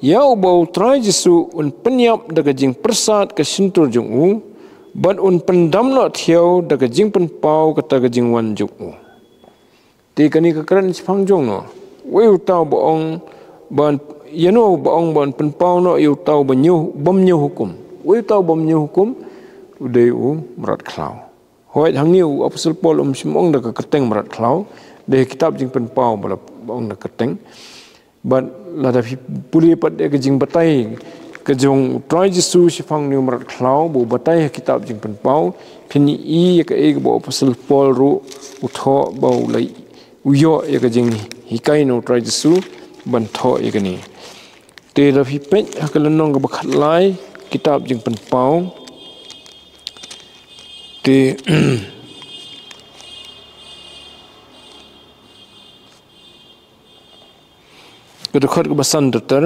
ïa uba u Trai Jisu un pynïap da ka jingpyrsad ka shyntur jong u, bad un pyndam noh thiaw da ka jingpynpaw kata ka jingwan jong u. Te kane ka kren shaphang jong no. Wei uta uba ong ban, ïa no uba ong ban pynpaw noh ïa uta uba ñiew, bym ñiew hukum. Wei uta uba bym ñiew hukum, u dei u mrad khlaw. Hooid, hangne u Apostol Paul um shym ong da ka kyrteng mrad khlaw, da kitab Jingpynpaw ba la ong da ka kyrteng. Bad lada phi pule pat ïa ka jingbatai ka jong u Trai Jisu shaphang une u mrad khlaw, ba u batai ha kitab Jingpynpaw, phin ïohi ïa kaei kaba u Apostol Paul ruh u thoh ba u la, u ïoh ïa ka jinghikai na u Trai Jisu ban thoh ïa kane. Te lada phi peit ha ka lynnong kaba khatlai, kitab Jingpynpaw. Te ka dkhot kaba san ter ter.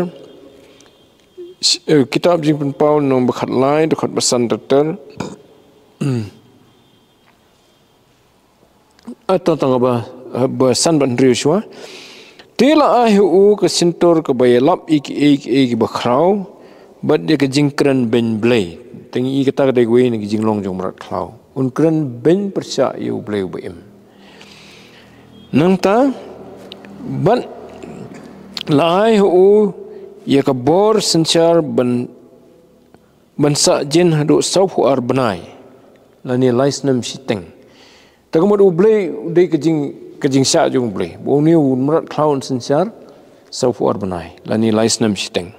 Eh, kitab Jingpynpaw lynnong ba khatlai, dkhot ba san ter ter. Ata tang ba, ba san bad hynriew shuwa. Te la ai ha u ka shyntur kaba ïalap ïa kiei kiei kiba khraw, bad ïa ka jingkren beiñ Blei. Te ngi i kata ka dei kawei na ki jinglong jong u mrad khlaw. Un kren beiñ pyrshah ïa u Blei uba im. Nangta, bad la ai ha u ïa ka bor synshar ban, ban sah jin haduh sawphew ar bnai, lane lai snem shiteng. Te ka mut u Blei u dei ka jing, ka jingshah jong u Blei. Ba une u mrad khlaw un synshar sawphew ar bnai, lane lai snem shiteng.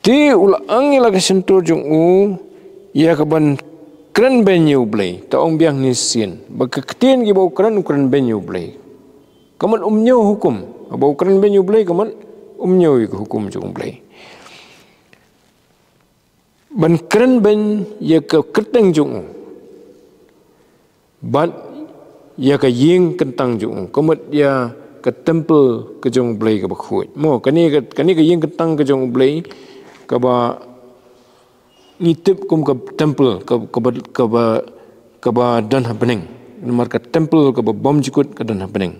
Te u la ang ïa la ka shyntur jong u ïa kaban kren beiñ ïa u Blei. Te ong biang ne sien, ba ka ktien kiba u kren, u kren beiñ ïa u Blei. Ka mut um ñiew hukum. Ba u kren beiñ ïa u Blei, ka mut um ñiew ïa ka hukum jong u Blei. Ban kren beiñ ïa ka kyrteng jong u. Bad ïa ka ïing kyntang jong u, ka mut ïa ka temple ka jong u Blei kaba khuid. Mo, kane ka, kane ka ïing kyntang ka jong u Blei, kaba ngi tip kum ka temple, ka, kaba, kaba, kaba don ha bneng. Namar ka temple kaba bymjukut ka don ha bneng.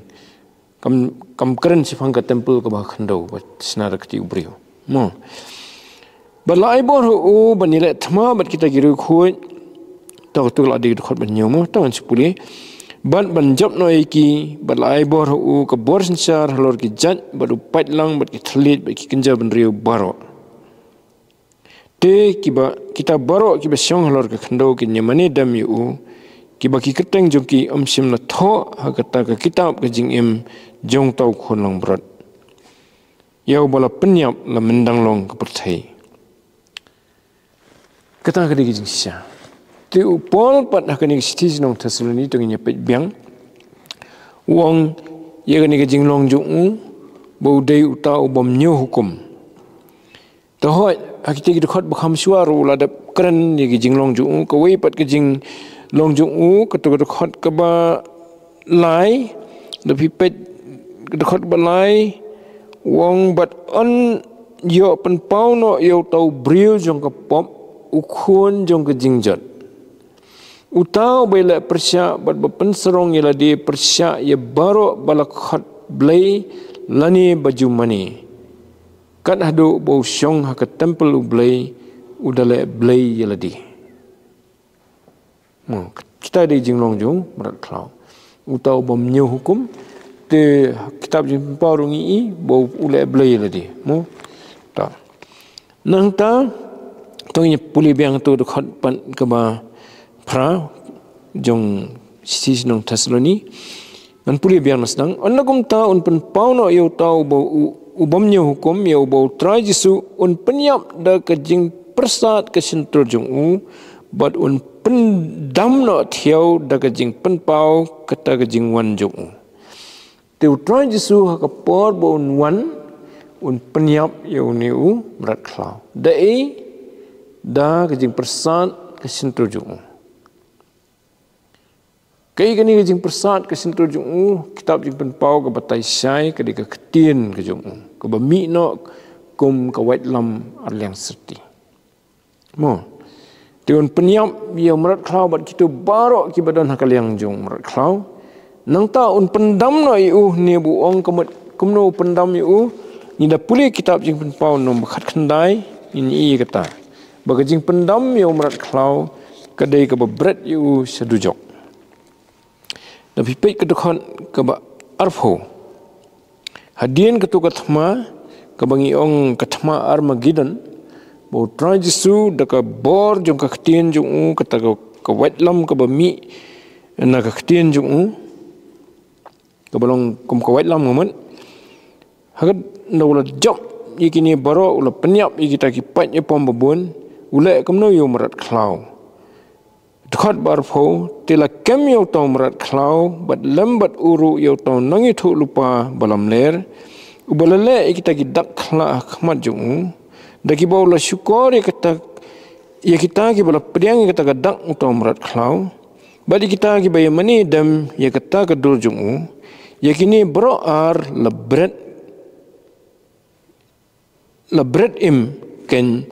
Kam, kam kren shaphang ka temple kaba ha khyndew, ba shna da ka kti u briew. Mo. Bad la ai bor ha u ban ïaleh thma bad kita ki riewkhuid. To, to la dei dkhot ba hynñiew mo, to ngan shu pule. Bad ban jop noh ïa ki, bad la ai bor ha u ka bor synshar halor ki jait, bad u paidlang, bad ki thylliej, bad ki kynja bynriew baroh. Te kiba, kita baroh kiba shong halor ka khyndew kin ïamane dem ïa u, kiba ki kyrteng jong ki ym shym la thoh ha kata ka kitab ka jingim jong uta u Khun langbrot, ïa uba la pynïap la myndang long ka pyrthei. Kata ka dei ka jingshisha. Te u Paul pat ha kane ka shithi sha ki nong Thessaloni, to ngin ïa peit biang, u ong ïa kane ka jinglong jong u, ba u dei uta u bym ñiew hukum. Te hooid, ha kita ki dkhot ba kham shuwa ruh u la dep kren ïa ki jinglong jong u, kawei pat ka jinglong jong u, kato ka dkhot kaba lai, lada phi peit ka dkhot kaba lai, u ong, bad yn ïoh pynpaw noh ïa uta u briew jong ka pop, u khun jong ka jingjot. Uta uba ïaleh pyrshah bad ba pynsarong ïa lade pyrshah ïa baroh ba la khot Blei lane ba ju mane. Kat haduh ba u shong ha ka temple u Blei, u da leh blei ïa lade. Mo, kita dei jinglong jong u mrad khlaw. Uta u bym ñiew hukum, te kitab Jingpynpaw ruh ngi i ba u leh blei ïa lade. Mo. Ta. Nangta, to ngin pule biang tu dkhot pat kaba phra jong shithi sha ki nong Thessaloni. Ngan pule biang na sdang. Ynda kumta un pynpaw noh ïa uta uba u, u bym ñiew hukum, ïa uba u Trai Jisu un pynïap da ka jingpyrsad ka shyntur jong u, bad un pyndam noh thiaw da ka jingpynpaw kata ka jingwan jong u. Te u Trai Jisu ha ka por ba un wan, Un pynïap ïa une u mrad khlaw. Da ei? Da ka jingpyrsad ka shyntur jong u. Kaei kane ka jingpyrsad ka shyntur jong u? Kitab Jingpynpaw ka batai shai ka dei ka ktien ka jong u, kaba mih noh kum ka waitlam arliang syrti. Mo. Te un pynïap ïa u mrad khlaw bad kito baroh kiba don ha ka liang jong u mrad khlaw. Nangta un pyndam noh ïa u, ne ba u ong ka mut kumno u pyndam ïa u. Ngi da pule kitab Jingpynpaw nombar khatkhyndai, ngin ïohi ïa kata, ba ka jingpyndam ïa u mrad khlaw ka dei kaba bret ïa u sha dujok. Da phi peit ka dkhot kaba arphew. Hadien kato ka thma, kaba ngi ong ka thma Armagedon, ba u Trai Jisu da ka bor jong ka ktien jong u, kata ka, ka waitlam kaba mih na ka ktien jong u, kaba long kum ka waitlam ngamut. Haka da u la jop ïa kine baroh, u la pynïap ïa kita ki paid ïapom babun, u leh kumno ïa u mrad khlaw? Dkhot ba arphew. Te la kem ïa uta u mrad khlaw, bad lem bad u ruh ïa uta u nongïathuhlypa balamler, uba la leh ïa kita ki dak khlah ha khmat jong u, da kiba u la shukor ïa kata, ïa kita kiba la pdiang ïa kata ka dak uta u mrad khlaw, bad ïa kita kiba ïamane dem ïa kata ka dur jong u, ïa kine baroh ar la bret, la bret im, keiñ,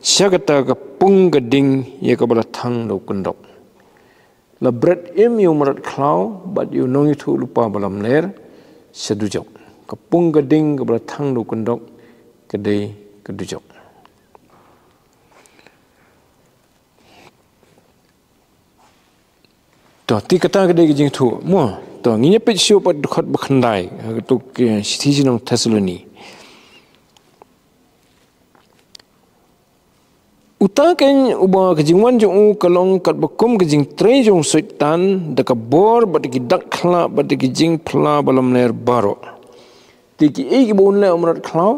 sha kata ka pung ka ding ïa kaba la thang da u kyndok. La bret im ïa u mrad khlaw bad ïa u nongïathuhlypa balamler sha dujok. Ka pung ka ding kaba la thang da u kyndok ka dei ka dujok. To, te kata ka dei ka jingthoh. Mo, to, ngin ïa peit shuh pat dkhot ba khyndai, ha kato ka shithi sha ki nong Thessaloni. Uta keiñ uba ka jingwan jong u ka long katba kum ka jingtrei jong u Soitan, da ka bor bad da ki dak khlah bad da ki jingphylla balamler baroh. Te kiei kiba un leh u mrad khlaw,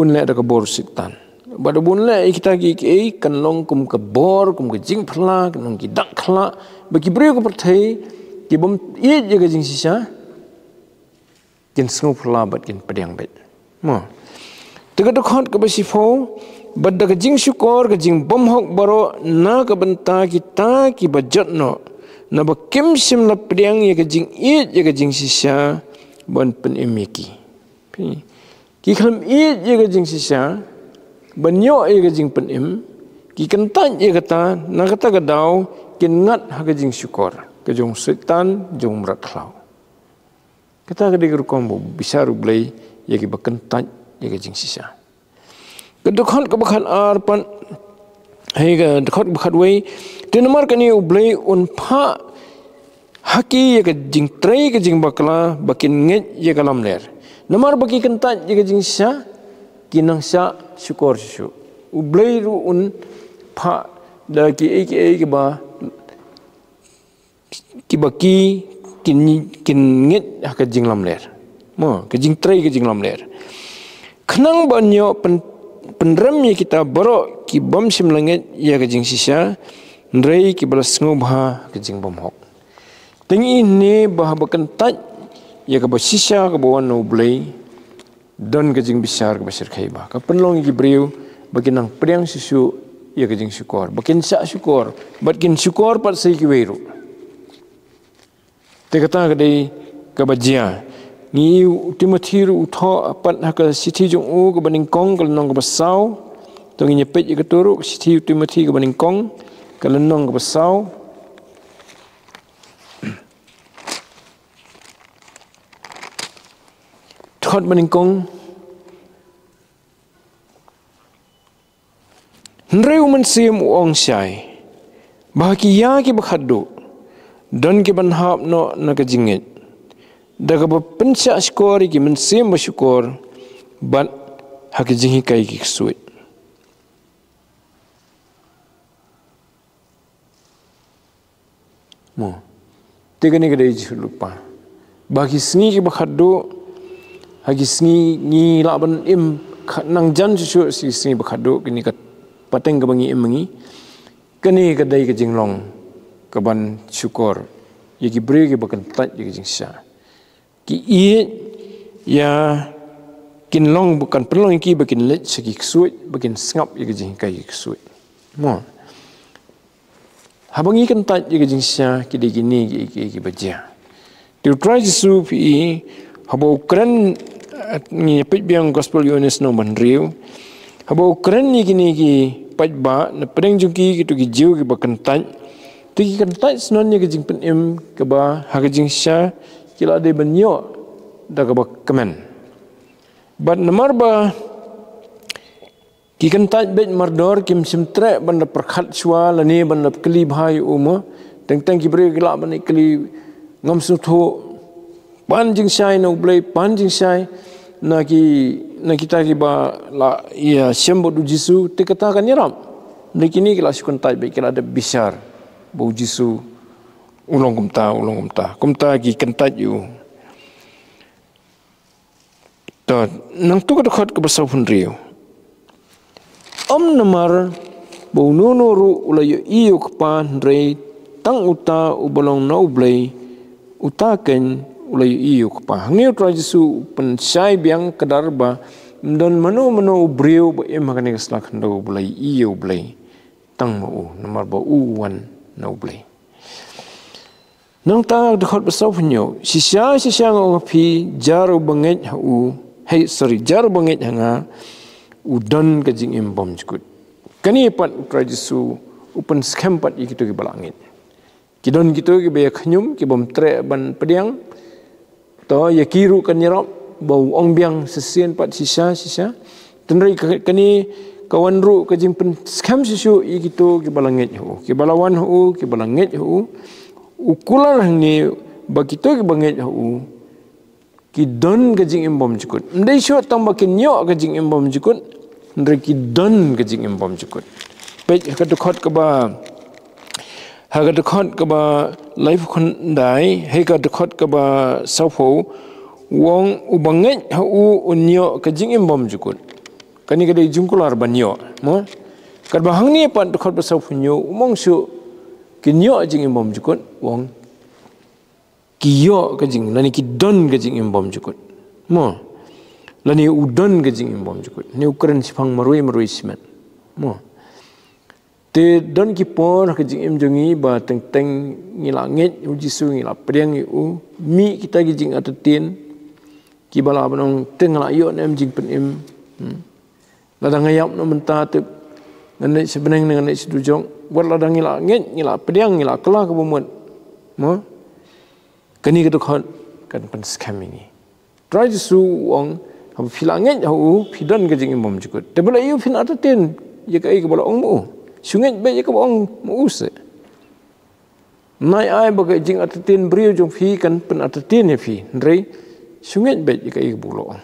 un leh da ka bor u Soitan. Bad haba un leh ïa kita kiei kiei, kan long kum ka bor, kum ka jingphylla, kan long ki dak khlah, ba ki briew ka pyrthei, ki bym ïeit ïa ka jingshisha, kin sngewphylla bad kin pdiang beit. Mo. Te ka dkhot kaba shiphew, bad da ka jingshukor, ka jingbymhok baroh, na ka bynta kita kiba jot noh, naba kim shym la pdiang ïa ka jingïeit ïa ka jingshisha, ban pynim ïa ki. Phi. Ki khlem ïeit ïa ka jingshisha, ban ïoh ïa ka jingpynim, ki kyntait ïa kata, na kata ka daw, kin ngat ha ka jingshukor, ka jong u Soitan, jong u mrad khlaw. Kata ka dei ka rukom ba u bishar U Blei ïa kiba kyntait ïa ka jingshisha. Ka dkhot kaba khatar pat, hei ka dkhot kaba khatwei, te namar kane U Blei un phah ha ki ïa ka jingtrei ka jingbakla ba kin ngeit ïa ka lamler. Namar ba ki kyntait ïa ka jingshisha, ki nang shah shukor shuh shuh. U Blei ruh un phah da kiei kiei kiba kiba ki kin, kin ngeit ha ka jinglamler. Mo, ka jingtrei ka jinglamler. Khnang ban ïoh pyn, pynrem ïa kita baroh ki bym shym la ngeit ïa ka jingshisha, hynrei kiba la sngewbha ha ka jingbymhok. Te ngi ïohi ba haba kyntait ïa kaba shisha kaba wan na U Blei, don ka jingbishar kaba shyrkhei ba ka pynlong ïa ki briew ba kin nang pdiang shuh shuh ïa ka jingshukor, ba kin shah shukor, bad kin shukor pat sa ïa kiwei ruh. Te kata ka dei kaba jia. Ngi ïohi u Timothi ruh u thoh pat ha ka shithi jong u kaba nyngkong ka lynnong kaba saw. To ngin ïa peit ïa kato ruh, ka shithi u Timothi kaba nyngkong ka lynnong kaba saw. Dkhot ba nyngkong. Hynrei u Mynsiem u ong shai ba ha ki ïa kiba khatduh don ki ban hap noh na ka jingngeit, da kaba pynshah shukor ïa ki mynsiem ba shukor, bad ha ki jinghikai ki ksuid. Mo. Te kane ka dei jingïathuhlypa ba ha ki sngi kiba khatduh, ha ki sngi ngi lah ban im kha-, nang jan shuh shuh, ki sngi ba khatduh, kane ka pateng kaba ngi im ma ngi. Kane ka dei ka jinglong ka ban shukor ïa ki briew kiba kyntait ïa ka jingshisha. Ki ïeit ïa Kin long, kan pynlong ïa ki ba kin leit sha ki ksuid, ba kin sngap ïa ka jinghikai ki ksuid. Mo. Haba ngi kyntait ïa ka jingshisha, ki dei kine ki, ki, ki ba jia. Te u Trai Jisu phi i, haba u kren, eh, ngi peit biang Gospel Ïoannis lynnong ba hynriew. Haba u kren ïa kine ki paidbah, na pdeng jong ki, kito ki Jiw ki ba kyntait. Te ki kyntait shnong ïa ka jingpynim, kaba ha ka jingshisha, ki la dei ban ïoh, da kaba kmen. Bad namar ba, ki kyntait beit mardor kim shym treh ban da pyrkhat shuwa lane ban da kylli bha ïa u mo. Teng teng ki briew ki lah ban da kylli ngam sngewthuh. Pan jingshai na u Blei, pan jingshai na ki, na kita ki ba la ïa shem bad u Jisu, te kata kan ïarap. Nda kine ki la shu kyntait beit ki la da bishar. Ba u Jisu, u long kumta, u long kumta. Kumta ki kyntait ïa u. To, nangta ka dkhot kaba saw phew hynriew. Ym namar, ba uno uno ruh u la ïohi ïa u kpa hynrei, tang uta u ba long na u Blei, uta keiñ u la ïohi ïa u kpa. Hangne u Trai Jisu u pynshai biang kdar ba, ym don mano mano u briew ba im ha kane ka sla khyndew ba la ïohi ïa u Blei. Tang ma u, namar ba u wan na u Blei. Nangta dkhot ba saw phew hynñiew, shisha, shisha nga ong ha phi, jar u ba ngeit ha u, hei, sorry, jar u ba ngeit ha nga, u don ka jingim bymjukut. Kane pat u Trai Jisu, u pynskhem pat ïa kito ki ba la ngeit. Ki don kito ki ba ïa khñium, ki bym treh ban pdiang, to, ïa ki ruh kan ïarap, ba u ong biang shisien pat shisha, shisha. Tynrai ka, kane ka wan ruh ka jingpynskhem shisha ïa kito ki ba la ngeit ha u. Ki ba la wan ha u, ki ba la ngeit ha u. U kular hangne ba kito ki ba ngeit ha u. Ki don ka jingim bymjukut. Ym dei shuh tang ba kin ïoh ka jingim bymjukut. Hynrei ki don ka jingim bymjukut. Peit ka dkhot kaba Ha ka dkhot kaba laiphew khyndai, ha ka dkhot kaba sawphew, u ong u ba ngeit ha u un ïoh ka jingim bymjukut. Kane ka dei jingkular ban ïoh, mo? Katba hangne pat dkhot ba sawphew hynñiew, um ong shuh kin ïoh jingim bymjukut, u ong ki ïoh ka jing, lane ki don ka jingim bymjukut. Mo? Lane u don ka jingim bymjukut. Ne u kren shiphang marwei marwei shimet. Mo? Te don ki por ha ka jingim jong ngi ba teng teng ngi la ngeit ha u Jisu, ngi la pdiang ïa u, mih kita ki jingartatien, ki ba la ban ong te nga la ïoh ne em jingpynim. Hmm. Lada nga ïap noh mynta te ngan leit sha bneng ne ngan leit sha dujok. Wat lada ngi la ngeit, ngi la pdiang, ngi la kylla kaba mut. Mo? Kane ka dkhot kan pynskhem ïa ngi. Trai Jisu u ong, haba phi la ngeit ha u, phi don ka jingim bymjukut. Te balei ïa u phin artatien ïa kaei kaba la ong ma u? Shu ngeit beit ïa kaba ong ma u seh. Nai ai ba ka jingartatien briew jong phi kan pynartatien ïa phi. Hynrei shu ngeit beit ïa kaei kaba u la ong.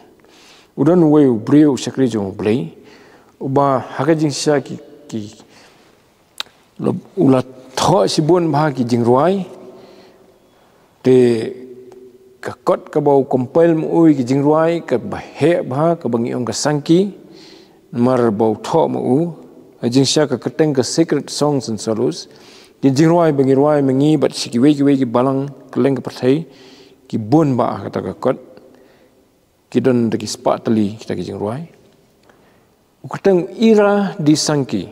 U don uwei u briew u shakri jong u Blei. Uba ha ka jingshisha ki, ki U la thoh shibun bha ki jingrwai. Te ka kot kaba u compile ma u ïa ki jingrwai, kaba heh bha, kaba ngi ong ka sangki. Namar ba u thoh ma u. Ha jingshisha ka kyrteng ka Sacred Songs and Solos. Ki jingrwai ba ngi rwai ma ngi bad sha kiwei kiwei ki balang kylleng ka pyrthei. Ki bun bha ha kata ka kot. Ki don da ki spah tylli kita ki jingrwai. U kyrteng Ira di Sangki.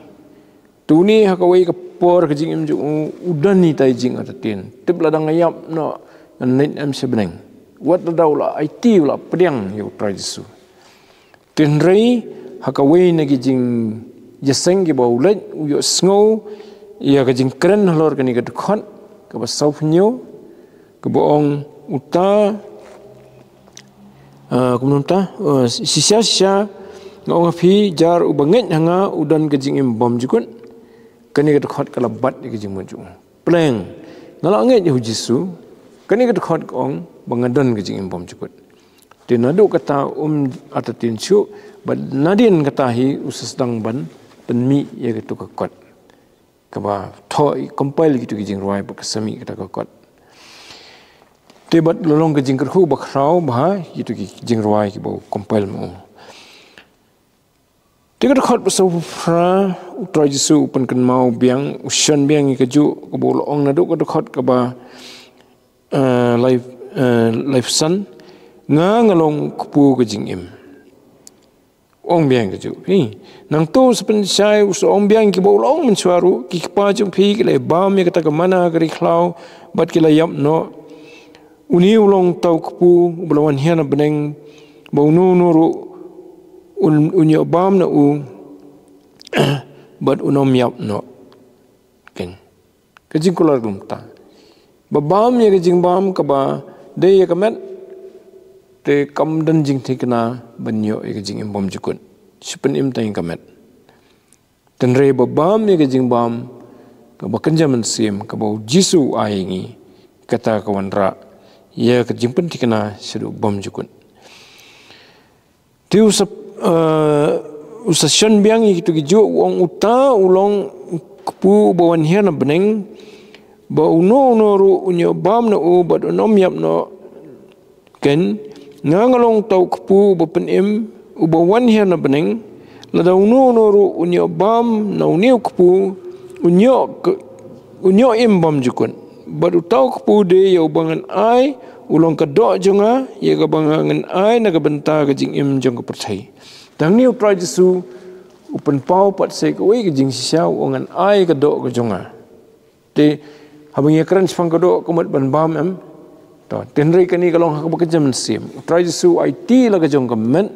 Te une ha kawei ka por ka jingim jong u, u don itai jingartatien. Tip lada nga ïap noh ngan leit em sha bneng. Wat lada u la aiti u la pdiang ïa u Trai Jisu. Te hynrei ha kawei na ki jingïaseng kiba u leit u ïohsngew ïa ka jingkren halor kane ka dkhot kaba sawphew hynñiew. Kaba ong uta, ah, kumno mynta, ah, shisha shisha nga ong ha phi jar uba ngeit ha nga u don ka jingim bymjukut. Kane ka dkhot ka la bat ïa ka jingmut jong u. Pleng nga la ngeit ïa u Jisu. Kane ka dkhot ka ong ba nga don ka jingim bymjukut. Te naduh kata um artatien shuh bad nadien kata hi u sa sdang ban pynmih ïa katu ka kot. Kaba thoh compile kito ki jingrwai ba ka sa mih kata ka kot. Te bad la long ka jingkyrkhu ba khraw bha kito ki jingrwai kiba compile ma u. Te ka dkhot ba sawphew phra u Trai Jisu u pynkynmaw biang u shon biang ïa kajuh kaba u la ong naduh ka dkhot kaba eh, laiph-, eh, laiphew san, nga nga long kpu ka jingim. Ong biang ka ju. Hi. Nangta u sa pynshai, u sa ong biang kiba u la ong mynshuwa ruh, ki kpa jong phi ki la bam ïa kata ka manna ha ka ri khlaw, bad ki la ïap noh. Une u long uta u kpu, uba la wan hi na bneng, ba uno uno ruh, un, un ïoh bam na u, bad un ym ïap noh. Keiñ. Ka jingkular kumta. Ba bam ïa ka jingbam kaba dei ïa ka met, te kam don jingthikna ban ïoh ïa ka jingim bymjukut. Shu pynim tang ïa ka met. Hynrei ba bam ïa ka jingbam kaba kynja mynsiem, kaba u Jisu u ai ïa ngi, kata ka wanrah ïa ka jingpynthikna shaduh bymjukut. Te u sa, eh, u sa shon biang ïa kito ki juh, u ong uta u long u kpu uba wan hi na bneng, ba uno uno ruh un ïoh bam na u bad un ym ïap noh. Keiñ, nga nga long uta u kpu uba pynim, uba wan hi na bneng, lada uno uno ruh un ïoh bam na une u kpu, un ïoh k-, un ïoh im bymjukut. Bad uta u kpu u dei ïa uba ngan ai, u long ka doh jong nga, ïa kaba nga ngan ai na ka bynta ka jingim jong ka pyrthei. Te hangne u Trai Jisu u pynpaw pat sa kawei ka jingshisha, u ong ngan ai ka doh ka jong nga. Te haba ngi ïakren shaphang ka doh, ka mut ban bam, em? To, hynrei kane ka long ha kaba kynja mynsiem. U Trai Jisu u aiti la ka jong ka met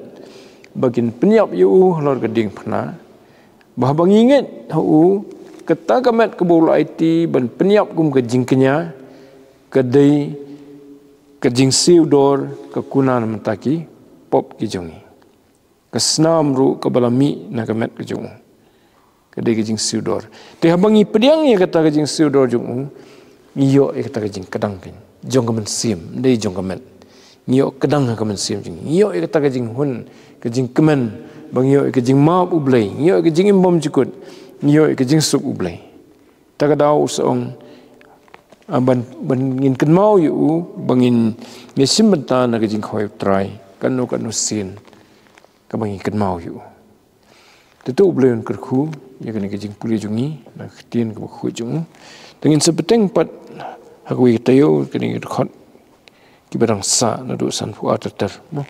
ba kin pynïap ïa u halor ka diengphna. Ba haba ngi ngeit ha u, kata ka met kaba u la aiti ban pynïap kum ka jingkñia, ka dei ka jingsiew dor ka kuna na ka bynta ki pop ki jong ngi. Ka snam ruh kaba la mih na ka met ka jong u, ka dei ka jingsiew dor. Te haba ngi pdiang ïa kata ka jingsiew dor jong u, ngi ïoh ïa kata ka jingkdang, keiñ, jong ka mynsiem, ym dei jong ka met. Ngi ïoh kdang ha ka mynsiem jong ngi. Ngi ïoh ïa kata ka jinghun, ka jingkmen, ba ngi ïoh ïa ka jingmap u Blei, ngi ïoh ïa ka jingim bymjukut, ngi ïoh ïa ka jingsuk u Blei. Te ka daw u sa ong, ah, ban, ban ngin kynmaw ïa u, ban ngin ïashim bynta na ka jingkhawai u Trai, kano kano sien, kaba ngin kynmaw ïa u. Te to u Blei un kyrkhu ïa kane ka jingpule jong ngi na ka ktien kaba khuid jong u. Te ngin sa bteng pat ha kawei ka taïew, kane ka dkhot kiba dang sah naduh sanphew ar ter ter, mo.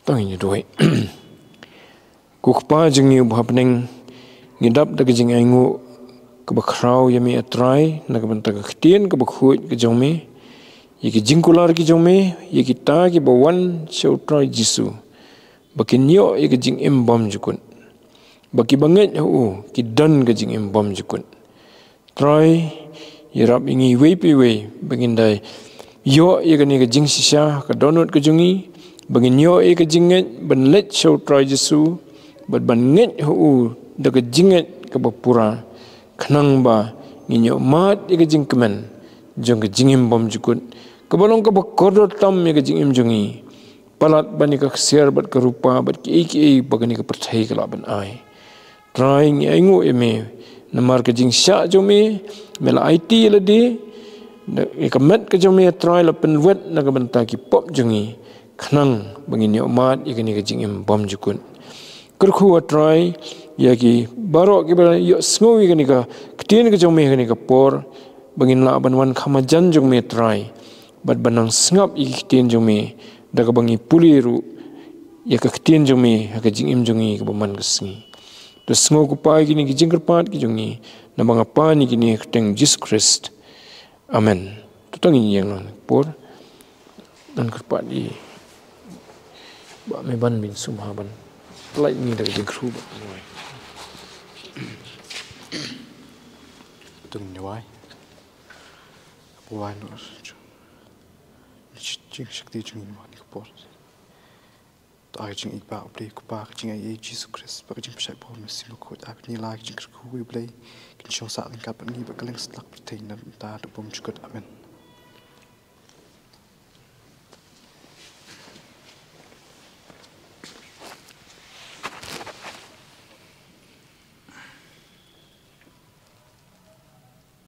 To ngin ïa duwai. Ko Kpa jong ngi uba ha bneng, ngi dap da ka jingainguh kaba khraw ïa me, A Trai, na ka bynta ka ktien kaba khuid ka jong me, ïa ki jingkular ki jong me, ïa kita kiba wan sha U Trai Jisu, ba kin ïoh ïa ka jingim bymjukut. Ba kiba ngeit ha u ki don ka jingim bymjukut. Trai, ïarap ïa ngi iwei pa iwei ba ngin da ïoh ïa kane ka jingshisha ka dohnud ka jong ngi, ba ngin ïoh ïa ka jingngeit ban leit sha U Trai Jisu, bad ban ngeit ha u da ka jingngeit kaba pura, khnang ba ngin ïoh mad ïa ka jingkmen jong ka jingim bymjukut, kaba long kaba kordor tam ïa ka jingim jong ngi, palat ban ïa ka ksiar bad ka rupa bad kiei kiei ba kane ka pyrthei ka lah ban ai. Trai, ngi ainguh ïa me namar ka jingshah jong me, me la aiti ïa lade, da, ïa ka met ka jong me, Trai, la pynwet na ka bynta ki pop jong ngi, khnang ba ngin ïoh mad ïa kane ka jingim bymjukut. Kyrkhu, A Trai, ïa ki baroh kiba ïohsngew ïa kane ka ktien ka jong me ha kane ka por, ba ngin lah ban wan kham hajan jong me, Trai, bad ban nang sngap ïa ki ktien jong me, da kaba ngi pule ruh ïa ka ktien jong me ha ka jingim jong ngi kaba man ka sngi. To sngew, ko Pa, ïa kine ki jingkyrpad ki jong ngi, naba nga pan ïa kine ha ka kyrteng Jisu Khrist. Amen. To ngin ïeng noh ha kane ka por. Ngan kyrpad ïa Bah Meban Binsumha ban pynlait ïa ngi da ka jingkyrkhu, Bah. To ngin ïa wai. Kaba wai noh, jingshakti jong ngi ha kane ka por. To ai ka jingïeit, Bah, U Blei, ko Pa, ka jingaiei Jisu Khrist, bad ka jingpynshai ba U Mynsiem Bakhuid, ai ba kin ïa la ka jingkyrkhu, A Blei, kin shong sah ryngkat bad ngi bad kylleng satlak pyrthei, na bynta haduh bymjukut. Amen.